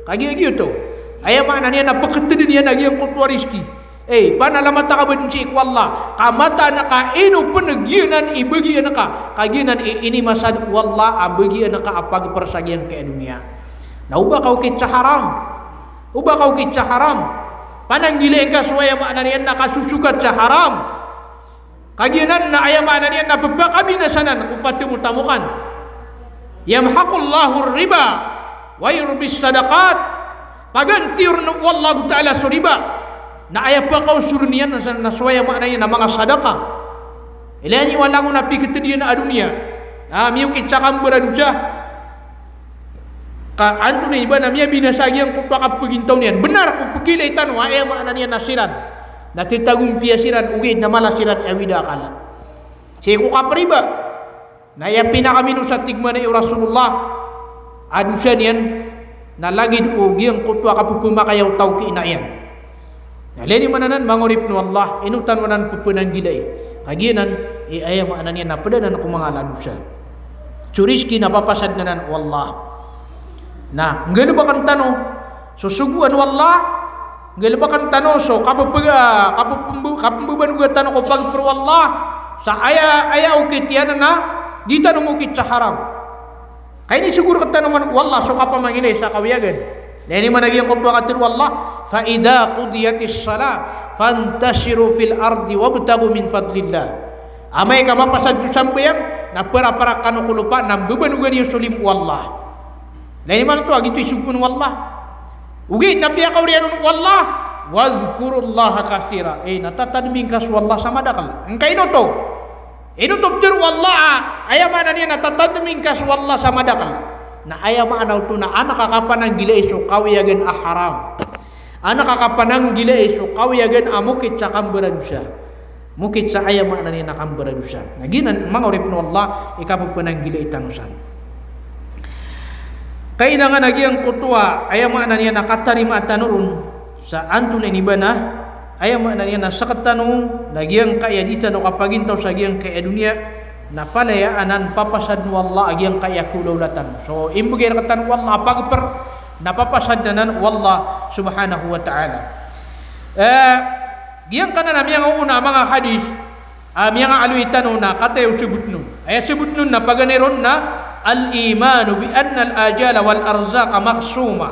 Kagiya giyoto, aya maana niyan na pkhtdn iyan a giyangkoto a rizki. Eh, panalamata ka ba dn sii ko Allah, ka mataan ka ino pn giyanan i bagian ka, ka giyanan i inimasa dn o Allah a bagian ka a pagpr sa giyangkaya doniya. Na oba ka okit sa haram. Oba ka okit sa haram. Pananggilai ka so aya maana niyan na kasosokat sa haram. Kagiya anan na aya maana niyan na pphakabinasa anan ko patamotamokan. Yamhaqullahu riba wa yurbis sadaqat. Paganti ron o Allahu Ta'ala so riba. Na aya pakaosor iyan na so aya maana niyan na manga sadaka. Ilaya niyo a langon a pkhtd iyan a doniya. Na miyokit sa kambaradosa. Ka antonaa i ba na miyabinasa giyangkoto a kappagintaw niyan. Bnar ko pkhailay tano a aya maana niyan na siran na titagompiya siran, ogaid na mala siran i awida a kala. Sii ko kapriba. Na aya pinakamino sa tig mambo o Rasulullah a dosa niyan na lagid o giyangkoto a kapphamakaya o taw ki ina iyan. Na lagid man anan manga oripn o Allah, ino tano anan pphananggilai. Kagiya anan i aya maana niyan na pd anan ko manga ala a dosa. So rizki na papasadn anan o Allah. Na nggalbkn tano So sogoan o Allah, nggalbkn tano so kapepega, kapepembe-, kapembebanoga tano ko pagper o Allah, sa aya, aya okit iyan na di tano mokit sa haram. Ka inisogo rktano man o Allah so kapamangilay sa kawiyagan. Na aya niyo man a giyangkoto a katharo o Allah, "Fa idha qudiyatis salah, fantashiru fil ardi wabtaghu min fadlillah." Amay ka mapasad so sambayang, na paraparak kano ko lopa, na mbebanoga niyo so limo o Allah. Na aya niyo man oto a giyoto i sogoan o Allah. Ogaid na piyakaoriyan on o Allah, "Wadhkurullaha kathira." Eh, na tatadmi ngka so Allah sa madakl. Ngka ino oto? Ino oto pitharo o Allah a, aya maana niyan na tatadmi ngka so Allah sa madakl. Na aya maana oto na an ka kapananggilai so kawiyagan a haram. An ka kapananggilai so kawiyagan a mokit sa kambaradosa. Mokit sa aya maana niyan na kambaradosa. Na giyanan manga oripen o Allah i kapepenanggilai tano san. Kailangan a giyangkoto a aya maana niyan na katarimaa tano ron sa antonaa i ba na aya maana niyan na sektano na giyangkaya di tano kapagintaw sa giyangkaya doniya, na palaya anan papasaden o Allah a giyangkaya kaolaola tano. So imbegay rektano o Allah a pagper, na papasaden anan o Allah subhanahu wa ta'ala. Eh, giyangkanan a miyangaoona a manga hadith a miyangaaloy tano na kataya o sebotn on. Aya sebotn on na paganay ron na al-imanu bi anna al-ajala wal arzaqa maqsuma,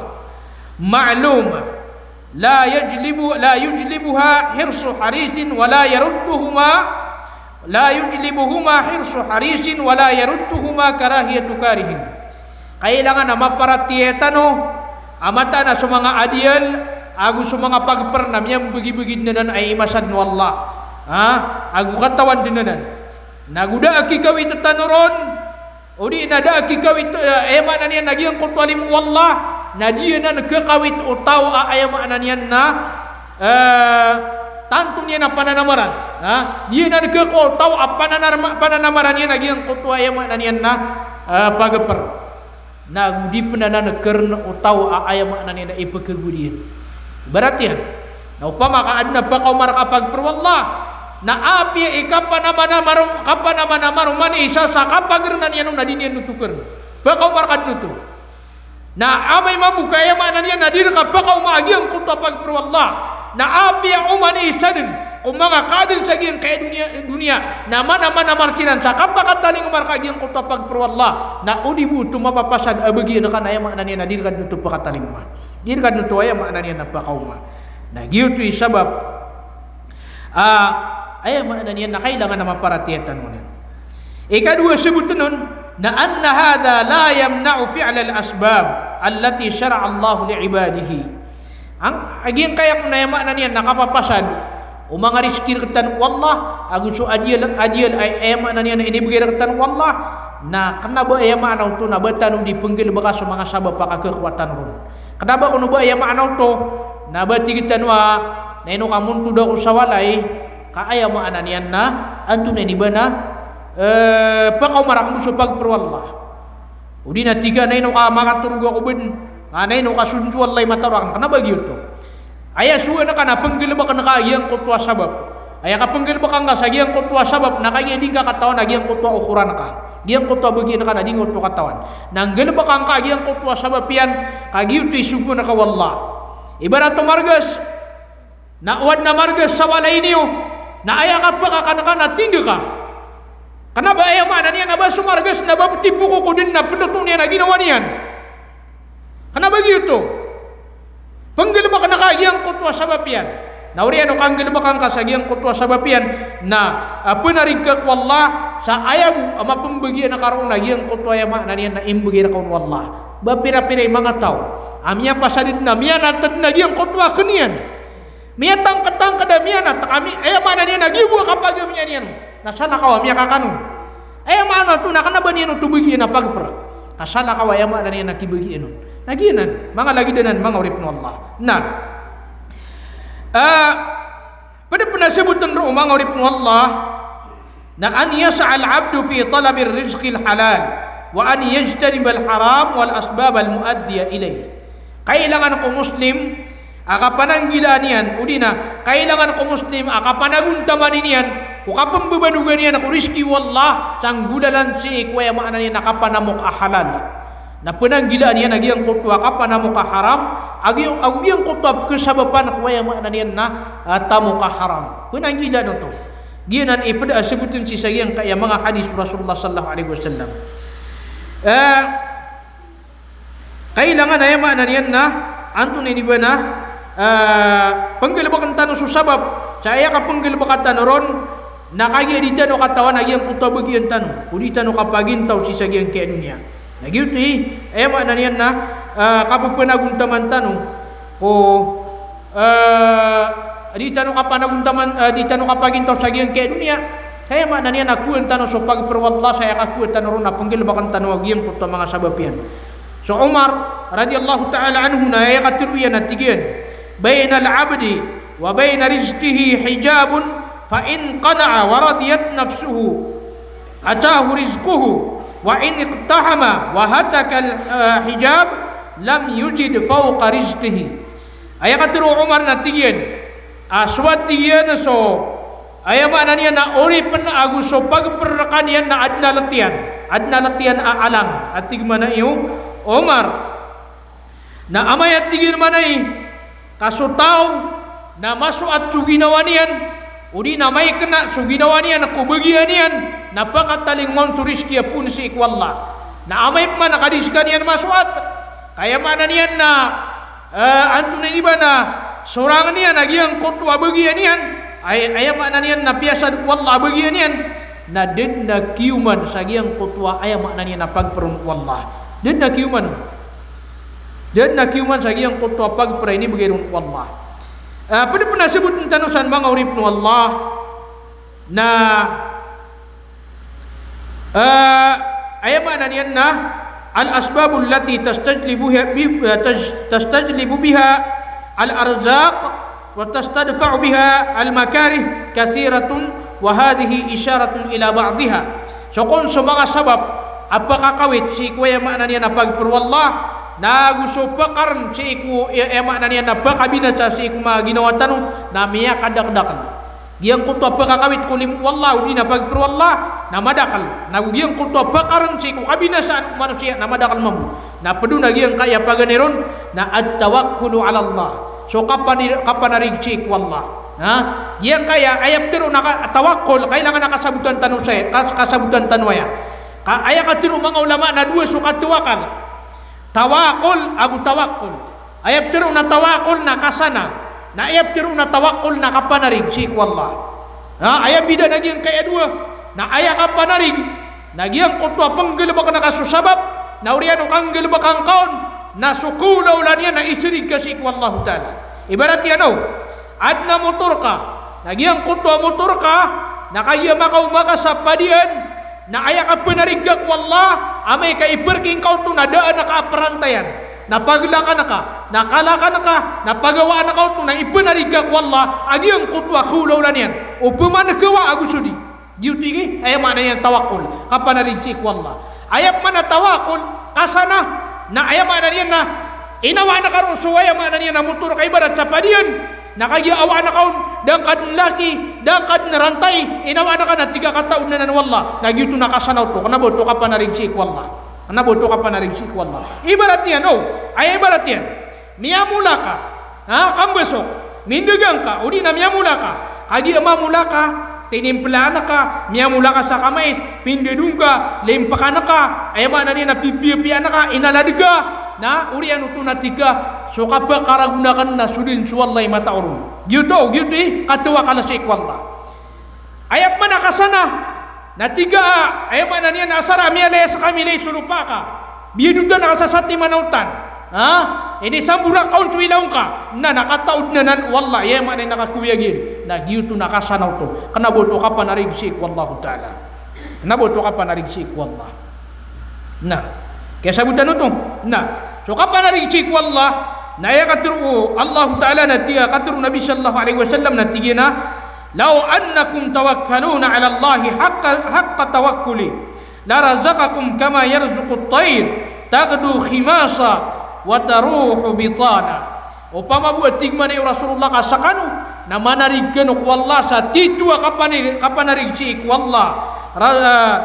ma'luma, la yajlibu, la yujlibuha hirsu harisin wa la yarudduhuma, la yujlibuhuma hirsu harisin wa la yarudduhuma karahiyatu karihin. Kailangan a maparatiyaya tano a mataan a so manga adiyal ago so manga pagper na miyambegibegi den anan a imasaden o Allah. Ha? Ago katawan den anan. Na go da a kikawit tano ron, odi na da a kikawit, eh, aya maana niyan na giyangkoto a limo o Allah, na di anan kakawit o taw a aya maana niyan na, eh, tanto niyan a pananamaran. Ha? Di anan kakaw o taw a pananar-, pananamaran iyan a giyangkoto a aya maana niyan na, eh, pagper. Na go di pen anan keren o taw a aya maana niyan na ipekegod iyan. Ibarat iyan na opama ka aden a pakaoma reka a pagper o Allah, na apiya i kapanamanamar-, kapanamanamar o mani isa sa kapageren iyan on na di niyan oto keren. Pakaoma reka den oto. Na amay mambo ka aya maana niyan na di reka pakaoma a giyangkoto a pagper o Allah, na apiya o mani isa den ko manga kaden sa giyangkaya doniya, doniya, na manamanamar siran sa kapakatalingoma reka a giyangkoto a pagper o Allah, na odi bo oto mapapasad a bagian ka na aya maana niyan na di reka den oto pakatalingoma. Di reka den oto aya maana niyan na pakaoma. Na giyoto i sabap a, aya maana niyan na kailangan a maparatiyaya tano anan. Ikadowa a sebotn on na anna hadha la yamna'u fi'lal asbab allati shara'a Allahu li ibadihi. Ang, a giyangkaya kon aya maana niyan na kapapasad o manga rizki rektano o Allah, ago so adiyal, adiyal a aya maana niyan na inibegay rektano o Allah, na kena ba aya maana oto na ba tano di penggalebeka so manga sabap a kakakowa tano ron. Kena ba kon o ba aya maana oto na ba tig tano a, na ino ka montod ako sa walay, ka aya maana niyan na antonaa i ba na, eh, pakaoma reka bo so pagper o Allah. Odi na tig ka na ino ka makatorog ako ben, ka na ino ka sonto o Allah i mataro aken. Kena ba giyoto. Aya sowa na ka na penggalebeken ka a giyangkoto a sabap. Aya kapenggalebeka ngka sa giyangkoto a sabap na kagiya di ngka katawan a giyangkoto a okoran ka. Giyangkoto a bagian ka na di ngka oto katawan. Na nggalebeka ngka a giyangkoto a sabap iyan, ka giyoto i sogoan ka o Allah. Ibarat o margas, na o aden a margas sa walay niyo, na aya kapakakan ka na tindeg ka. Kena ba aya maana niyan na ba so margas na ba petipoko ko den na peloto niyan a ginawa niyan. Kena ba giyoto. Penggalebeken ka a giyangkoto a sabap iyan. Na oriyan o kanggalebeka ngka sa giyangkoto a sabap iyan, na, ah, penarig ka ko Allah, sa aya bo a mapembagian ka ron a giyangkoto aya maana niyan na imbegay reka on o Allah. Ba pira-pira i manga taw a miyapasad den a miyanat den a giyangkoto a ken iyan. Miyatangketangked a miyanat, ka mi-, aya maana niyan na giya bo a kapagamian iyan on. Na salakaw a miyakakan on. Aya maana oto na kena ba niyan oto bagian a pagper. Ka salakaw a aya maana niyan na kibagian on. Na giyanan, manga lagid anan, manga oripen o Allah. Na, ah, ped a pen a saboten roo, manga oripen o Allah, na an yas'al abdu fi talabir rizqil halal, wa an yajtanibal haram wal asbabal muaddiya ilayh. Kailangan ko Muslim a kapananggilaan iyan, odi na kailangan ko Muslim a kapanagontaman iyan ko kapembebanogan iyan ko rizki o Allah, sa nggolalan sii ko aya maana niyan na kapanamok a halal. Na pnanggilaan iyan a giyangkoto a kapanamoka haram, a giya, a giyangkoto a pkhasabapan ko aya maana niyan na, ah, tamoka haram. Pnanggilaan oto. Giyanan i pd a sabotn sii sa giyangkaya manga hadis o Rasulullah sallallahu alaihi wasallam. Eh, kailangan aya maana niyan na, antonaa ini ba na, eh, pnggalbkn tano so sabap, sa aya kapnggalbka tano ron, na kagiya di tano katawan a giyangkoto a bagian tano, o di tano kapagintaw sii sa giyangkaya doniya. Na giyoto i, aya maana niyan na, ah, kapphanagontaman tano ko, ah, di tano kapanagontaman, ah, di tano kapagintaw sa giyangkaya doniya. Sa aya maana niyan na kowaan tano so pagpr o Allah, sa aya kakowa tano ron na pnggalbkn tano a giyangkoto a manga sabap iyan. So Umar radiyallahu ta'ala anhu na aya katharo iyan na tig iyan, "Bainal abdi wa baina rizqihi hijabun, fa in qana'a wa radiyat nafsuhu, atahu rizquhu, wa in iqtahama wa hatakal, eh, hijab, lam yujid fawqa rizqihi." Aya katharo o Umar na tig iyan, ah, so a tig iyan so, aya maana niyan na oripn ago so pagpr rkaniyan na adn a ltiyan, adn a ltiyan a alang, a tig mambo o Umar. Na amay a tig iyan mambo ka so taw na masoat so ginawa niyan, odi na maikna so ginawa niyan ko bagian iyan, na pakatalingoma on so rizki a poon sii ko Allah. Na amay pman a kadi skaniyan masoat, ka aya maana niyan na, eh, antonaa ini ba na sorang iyan a giyangkoto a bagian iyan, ay, aya maana niyan na piyasad o Allah a bagian iyan, na da dn a kiyoman sa giyangkoto a aya maana niyan na pagpr on o Allah. Da dn a kiyoman on. Da dn a kiyoman sa giyangkoto a pagpr a inibgay ron o Allah. Ah, pd pn a sabotn tano san manga oripn o Allah na, ah, aya maana niyan na al-asbabul lati tastajlibu biha, bi-, ah, taj-, tastajlibu biha al-arzaq wa tastadfa'u biha al-makarih kathiratun, wa hadhihi isharatun ila ba'diha. So kon so manga sabap a pkakawit sii ko aya maana niyan na pagpr o Allah, na ago so pkarn sii ko aya, aya maana niyan na pkabinasa sii ko manga ginawa tano, na miyakadakdakl. Giyangkoto a pkakawit ko limo o Allah, odi na pagpr o Allah, na madakl. Na ago giyangkoto a pkarn sii ko kabinasaan o manosiya, na madakl mambo. Na pd on a giyangkaya paganay ron na at-tawakkulu ala Allah. So kapani-, kapanarig sii ko Allah. Ha? Giyangkaya aya ptharoon a ka-, tawakkul, kailangan a kasabotan tano saya, kas-, kasabotan tano aya. Ka-, aya katharo o manga ulama na dowa so katawakal. Tawakkul ago tawakkul. Aya ptharoon a tawakkul na kasana. Na aya ptharoon a tawakkul na kapanarig sii ko Allah. Ha? Aya mbidaan a giyangkaya dowa. Na aya kapanarig na giyangkoto a pnggalbkn ka so sabap, na oriyan o kanggalbkn ka on, na so kawlawla niyan na isarig ka sii ko Allahu Ta'ala. Ibarat iyan o, adn a motor ka, na giyangkoto a motor ka, na kagiya makaoma ka sa padian, na aya kapanarig ka ko Allah, amay ka iparking ka oto na daan ka a parantayan, na paglakan ka, na kalakan ka, na pagawaan ka oto na ipanarig ka ko Allah, a giyangkoto a kawlawla niyan, opama na kawa ago so di. Giyoto i, aya maana niyan tawakkul, kapanarig sii ko Allah. Aya pman a tawakkul, kasana, na aya maana niyan na, inawaan ka ron so aya maana niyan na motor ka ibarat sa padian, na kagiya awaan ka on, da ngka dn laki, da ngka dn rantay, inawaan ka na tig ka kataod anan o Allah, na giyoto na kasana oto, kna ba oto kapanarig sii ko Allah. Kna ba oto kapanarig sii ko Allah. Ibarat iyan, o, aya ibarat iyan. Miyamola ka, ha, kambasok, mindagang ka, odi na miyamola ka, kagiya mamola ka, tinimplaan ka, miyamola ka sa kamais, pindadong ka, limpkan ka, aya maana niyan na pipiyapiyaan ka, inalad ka, na oriyan oto na tig ka, so kapakaragona akn na so dn so Allah i matao ron. Giyoto, giyoto i, katawakal sii ko Allah. Aya pman a kasana, na tig ka, aya maana niyan na asar a miyalaya sa kamilay so lopa ka. Biyadotan ka sa satiman a otan. Ha? Inisamborak ka on so ilaw ngka. Na, na kataod anan o Allah. Aya maana niyan na kakoyag iyan. Na giyoto na kasana oto. Kna ba oto kapanarig sii ko Allahu Ta'ala. Kna ba oto kapanarig sii ko Allah. Na, kiyasabotan oto. Na, so kapanarig sii ko Allah, na aya katharo o Allahu Ta'ala na tig, katharo o Nabi sallallahu alaihi wasallam na tig iyan a, "Law annakum tawakkaluna ala Allahi haqqa, haqqa tawakkuli, la razaqakum kama yarzuqut tayr, taghdu khimasa, wa taruhu bitana." Opama bo a tig mambo o Rasulullah ka skano, na manarig kano ko Allah sa titho a kapani-, kapanarig sii ko Allah. Ra-, eh,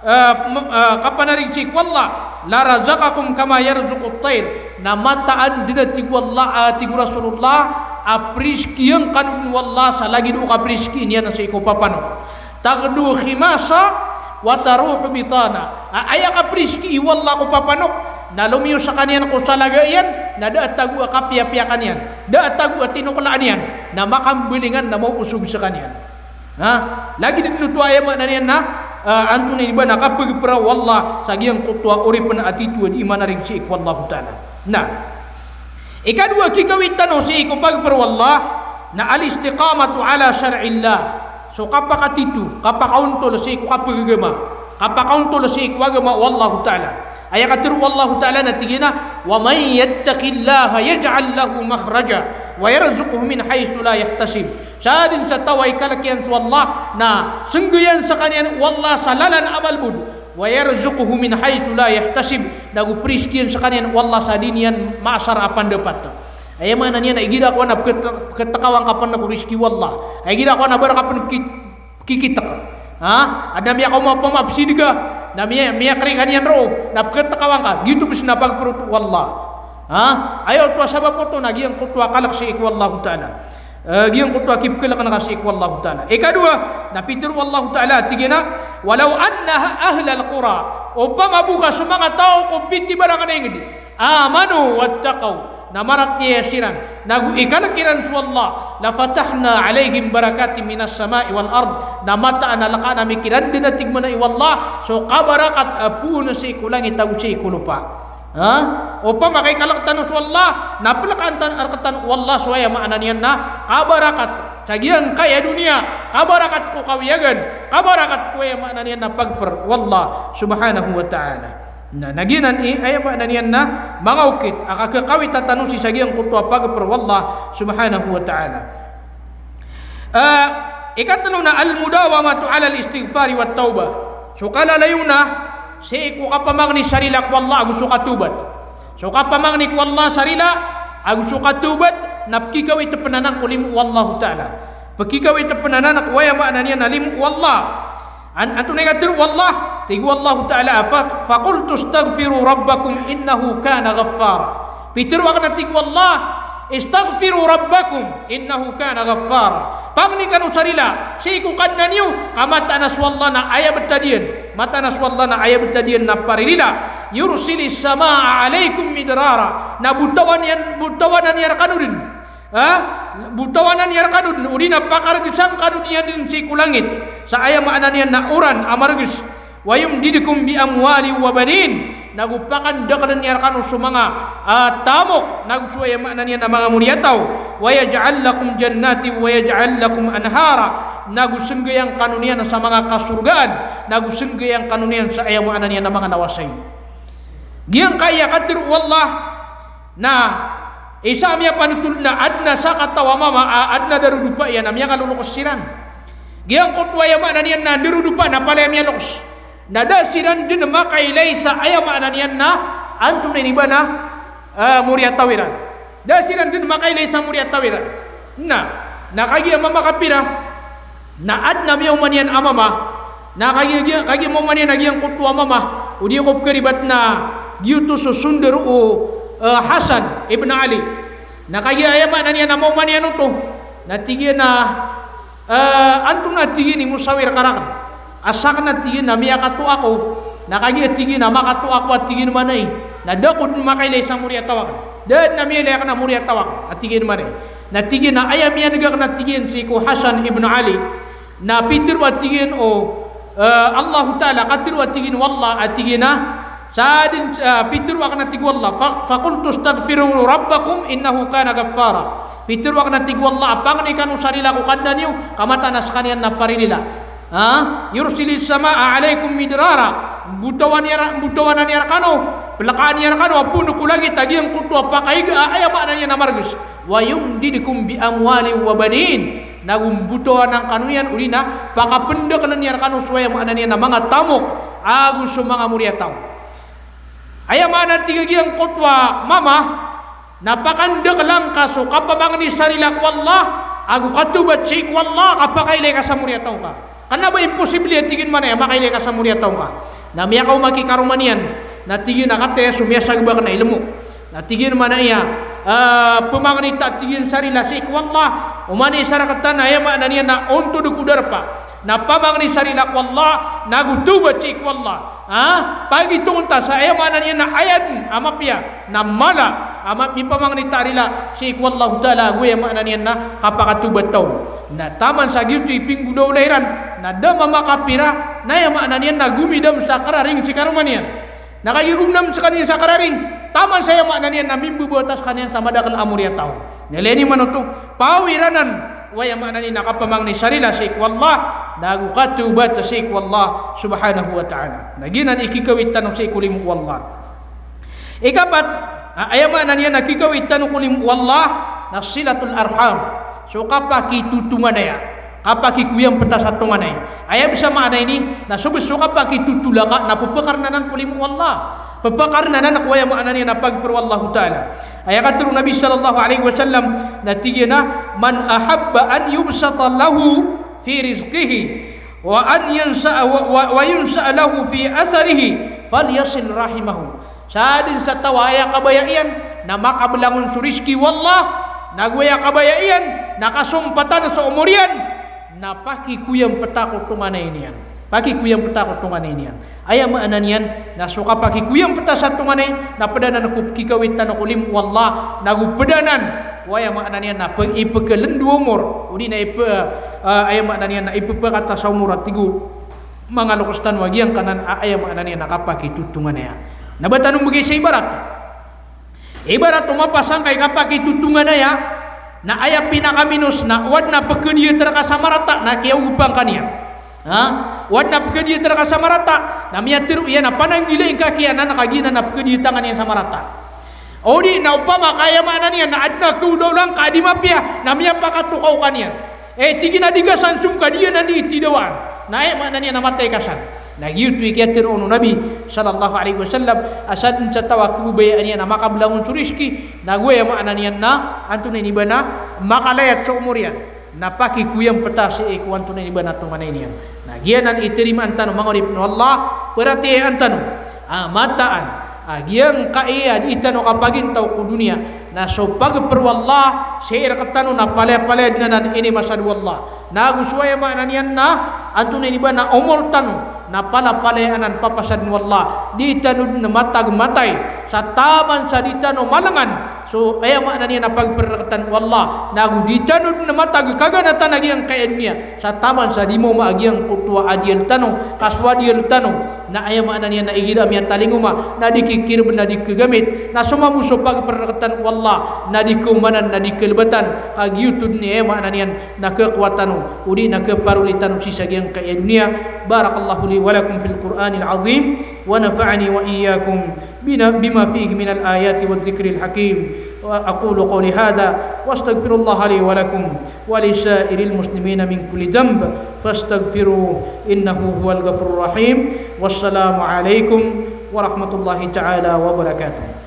eh, m-, eh, kapanarig sii ko Allah. "La razaqakum kama yarzuqut tayr." Na mataan dn a tig o Allah, a tig o Rasulullah, a prizkian kano dn o Allah sa lagid o kapriski niyan sii ko papanok. "Taghdu khimasa wa taruhu bitana." A, aya kapriski o Allah ko papanok, na lomiyo skaniyan ko salaga iyan, na da a tago a kapiyapiya kaniyan, da a tago a tinoklaan iyan, na makambalingan na maosog skaniyan. Ha? Lagid dn oto, aya maana niyan na, ah, antonaa ini ba na kapagpra o Allah sa giyangkoto a oripn a tito a dii manarig sii ko Allahu Ta'ala. Na ikadowa a kikawit tano sii ko pagpra o Allah na al-istiqamatu ala shar'illah. So kapakatito, kapakaontol sii ko kapagagama, kapakaontol sii ko agama o Allahu Ta'ala. Aya katharo o Allahu Ta'ala na tig iyan a, "Wa man yattaqillaha yaj'al lahu makhraja wa yarzuqhu min haythu la yahtasib." Sadn sa taw a ikalk iyan so Allah na snggayan skaniyan o Allah sa lalan a malbod. "Wa yarzuqhu min haythu la yahtasib." Nago prizkian skaniyan o Allah sa di niyan maasar a pandapat. Aya maana niyan na igira ko a na pkt-, pktkawan ka pn ko rizki o Allah. Igira ko a na ba rka pn pki-, pkikitk. Ha? Adn a miyakaoma pn a psidka, na miya-, miyakri kaniyan roo, na pktkawan ka. Giyoto bs na pagpra oto o Allah. Ha? Aya oto a sabap oto na giyangkoto a kalk sii ko Allahu Ta'ala. Eh, giyangkoto a kipkalk ngka sii ko Allahu Ta'ala. Ikadowa, na pitharo o Allahu Ta'ala, tig iyan a, "Walaw anna ahlal qura." Opama bo ka so manga taw ko pitibarang a ingd, "amanu wattaqaw," na maratiyaya siran, nago ikalk iran so Allah, "lafatahna alayhim barakatin minas sama'i wal ard," na mataan a lkaan ami kiran dn a tig mambo o Allah so kabarakat a poon sii ko langit ago sii ko lopa. Ha? Opama ka ikalk tano so Allah, na plkaan tano, rktano o Allah so aya maana niyan na kabarakat sa giyangkaya doniya, kabarakat ko kawiyagan, kabarakat ko aya maana niyan na pagpr o Allah subhanahu wa ta'ala. Na, na giyanan i aya maana niyan na manga okit a kakawita tano sii sa giyangkoto a pagpr o Allah subhanahu wa ta'ala. Ah, ikatlo na al-mudawamatu alal istighfari wat tawbah. So kalalayon sii ko kapamangni sa rila ko Allah ago so katawbat. So kapamangni ko Allah sa rila ago so katawbat na pkikawit pn anan ko limo o Allahu Ta'ala. Pkikawit pn anan ko aya maana niyan na limo o Allah. An-, antonaa i katharo o Allah? Tig o Allahu Ta'ala, "Fa, faqultu astaghfiru rabbakum innahu kana ghaffara." Pitharo akn a tig o Allah, "Istaghfiru rabbakum innahu kana ghaffara." Pangni kano sa rila sii ko Kadnan iyo, ka mataan a so Allah na aya btad iyan. Mataan a so Allah na aya btad iyan na paririla. "Yursilis samaa alaykum midrara." Na botawanan iyan, botawanan iyan rkano dn. Ha? Botawanan iyan rkano dn, odi na pakargsan kano dn iyan dn sii ko langit sa aya maana niyan na oran a margs. "Wa yumdidkum bi amwalin wa banin." Nago pakandakln iyan rkano so manga, ah, tamok, nago so aya maana niyan na manga moriyataw. "Wa yaj'al lakum jannatin wa yaj'al lakum anhara." Nago snggayan kano niyan sa manga kasorgaan, nago snggayan kano niyan sa aya maana niyan na manga lawasay. Giyangkaya katharo o Allah, na isa a miyapanothol na adn a sakataw a mama a adn a darodopa iyan a miyakaloloks siran. Giyangkoto aya maana niyan na darodopa na palaya miyaloks. Na da siran dn makailay sa aya maana niyan na antonaa ini ba na, eh, moriyataw iran. Da siran dn makailay sa moriyataw iran. Na, na kagiya mama ka pira, na adn a miyaoma niyan a mama, na kagiya, kagiya maoma niyan a giyangkoto a mama, odi ko pkharibat na giyoto so sondaro o, eh, Hasan ibn Ali. Na kagiya aya maana niyan a maoma niyan oto, na tig iyan a, eh, antonaa tig iyan i mosawir ka rakn. A sakn a tig iyan a miyakatoa ako, na kagiya tig iyan a makatoa ako a tig iyan mambo, na da ako dn makailay sa moriyataw akn. Da dn a miyailay akn a moriyataw akn a tig iyan mambo. Na tig iyan a aya miyaneg akn a tig iyan sii ko Hasan ibn Ali, na pitharo a tig iyan o, eh, Allahu Ta'ala, katharo a tig iyan o Allah a tig iyan a, sa dn, eh, pitharo akn a tig o Allah, fa, faqultu astaghfiru rabbakum innahu kana ghaffara. Pitharo akn a tig o Allah a pangni kano sa rila ko Kadnan iyo, ka mataan a skaniyan na paririla. Ha? "Yursilis samaa alaykum midrara." Botawanan iyan, botawanan iyan rkano, plkaan iyan rkano a poon ko langit a giyangkoto a pakaiga a aya maana niyan na margs. "Wa yumdidkum bi amwalin wa banin." Nago mbotawanan kano iyan odi na pakapndakln iyan rkano so aya maana niyan na manga tamok ago so manga moriyataw. Aya maana tig a giyangkoto a mama, na pakandakla ngka so kapamangni sa rila ko Allah ago katawbat sii ko Allah, ka pakailay ka sa moriyataw ngka. Kna ba imposible a tig iyan mambo a makailay ka sa moriyataw ngka. Na miyakaoma ki karoma niyan Na tig iyan a kataya so miyasagba akn a ilmo. Na tig iyan a maana iyan, ah, pamangni ta tig iyan sa rila sii ko Allah, oman i isa rktano a aya maana niyan na ontod ko darpa na pamangni sa rila ko Allah, nago tawbat sii ko Allah. Ha? Pagitongen ta sa aya maana niyan na ayad a mapiya, na mala a ma-, mipamangni ta rila sii ko Allah Ta'ala, ago aya maana niyan na kapakatawbat ta on. Na taman sa giyoto i pinggolawla iran, na da mamakapira, na aya maana niyan na gomidam sa kararing si karoma niyan. Na kagiya gomidam skaniyan sa kararing, taman sa aya maana niyan na mimbabaw ta skaniyan sa madakl a moriyataw. Na ilay niyo man oto, pawiranan o aya maana niyan na kapamangni sa rila sii ko Allah, nago katawbat sii ko Allah subhanahu wa ta'ala. Na giyanan i kikawit tano sii ko limo o Allah. Ikapat, a-, aya maana niyan na kikawit tano ko limo o Allah, na silatul arham. So kapakitotonganaya. Kapakikoyampta sa tonganay. Aya bs a maana ini, na so bs so kapakitotolaka na pphakar anan ko limo o Allah. Pphakar anan ko aya maana niyan na pagpr o Allah Ta'ala. Aya katharo o Nabi sallallahu alaihi wasallam, na tig iyan a, "Man ahabba an yubsata lahu fi rizqihi, wa an yunsa-, wa, wa, wa yunsa'a lahu fi atharihi, falyasil rahimahu." Sadn sa taw a aya kabaya iyan na makablangon so rizki o Allah, nago aya kabaya iyan na kasompatan so omor iyan, na pakikoyampta ko tonganay niyan. Pakikoyampta ko tonganay niyan. Aya maana niyan na so kapakikoyampta sa tonganay, na pd anan ko kikawit tano ko limo o Allah, nago pd anan o aya maana niyan na pe-, ipkhalndo a omor, odi na ip-, ah, aya maana niyan na ipphakata sa omor a tig o manga loks tano a giyangkanan a aya maana niyan na kapakitotonganaya. Na ba tano mbgay sa ibarat. Ibarat o mapasang ka i kapakitotonganaya, na aya pinakaminos na o adn a pkhadiyat rka sa marata na kiyaogopan ka niyan. Ha? O adn a pkhadiyat rka sa marata, na miyatharo iyan a pananggilai ngka kiyanan ka giyanan a pkhadiyat ngka niyan sa marata. Odi na opama ka aya maana niyan na adn a kaolaola ngka a di mapiya, na miyapakatokaw ka niyan. Eh, tig iyan a di ka san somkadiyan a di itidawaan. Na aya maana niyan na matay ka san. Na giyoto i kiyatharo o Nabi sallallahu alaihi wasallam, a sadn sa taw a khababayaan iyan a makablangon so rizki, nago aya maana niyan na antonaa ini ba na makalayat so omor iyan. Na pakikoyampta sii ko antonaa ini ba na tonganay niyan. Na giyanan i tarimaan tano manga oripn o Allah, paratiyayaan tano a mataan a giyangkai a di tano kapagintaw ko doniya, na so pagpr o Allah sii rktano na palaya-palaya dn anan inimasad o Allah. Nago so aya maana niyan na antonaa ini ba na omor tano na palapalaya anan papasadn o Allah. Di tano dn matag matay sa taman sa di tano malangan so aya maana niyan na pagpr rktano o Allah, nago di tano dn matag kaganatan a giyangkai a doniya sa taman sa di maoma a giyangkoto a adiyal tano, ka so adiyal tano na aya maana niyan na igira a miyatalingoma na di kikirbn na di khagamit, na so mambo so pagpr rktano o Allah na di khaomanan na di khalbatan, ka giyoto dn i aya maana niyan na khakowa tano odi na khaparoli tano sii sa giyangkai a doniya. Barakallahu li wa lakum fil Qur'anil azim, wa nafa'ani wa iyyakum bina-, bima fihi minal ayati wadh dhikril hakim. Wa aqulu qawli hadha, wa astaghfirullaha li wa lakum, wa li sa'iril muslimina min kulli dhanb, fastaghfiruhu, innahu huwal ghafurur rahim. Wassalamu alaikum warahmatullahi ta'ala wabarakatuh.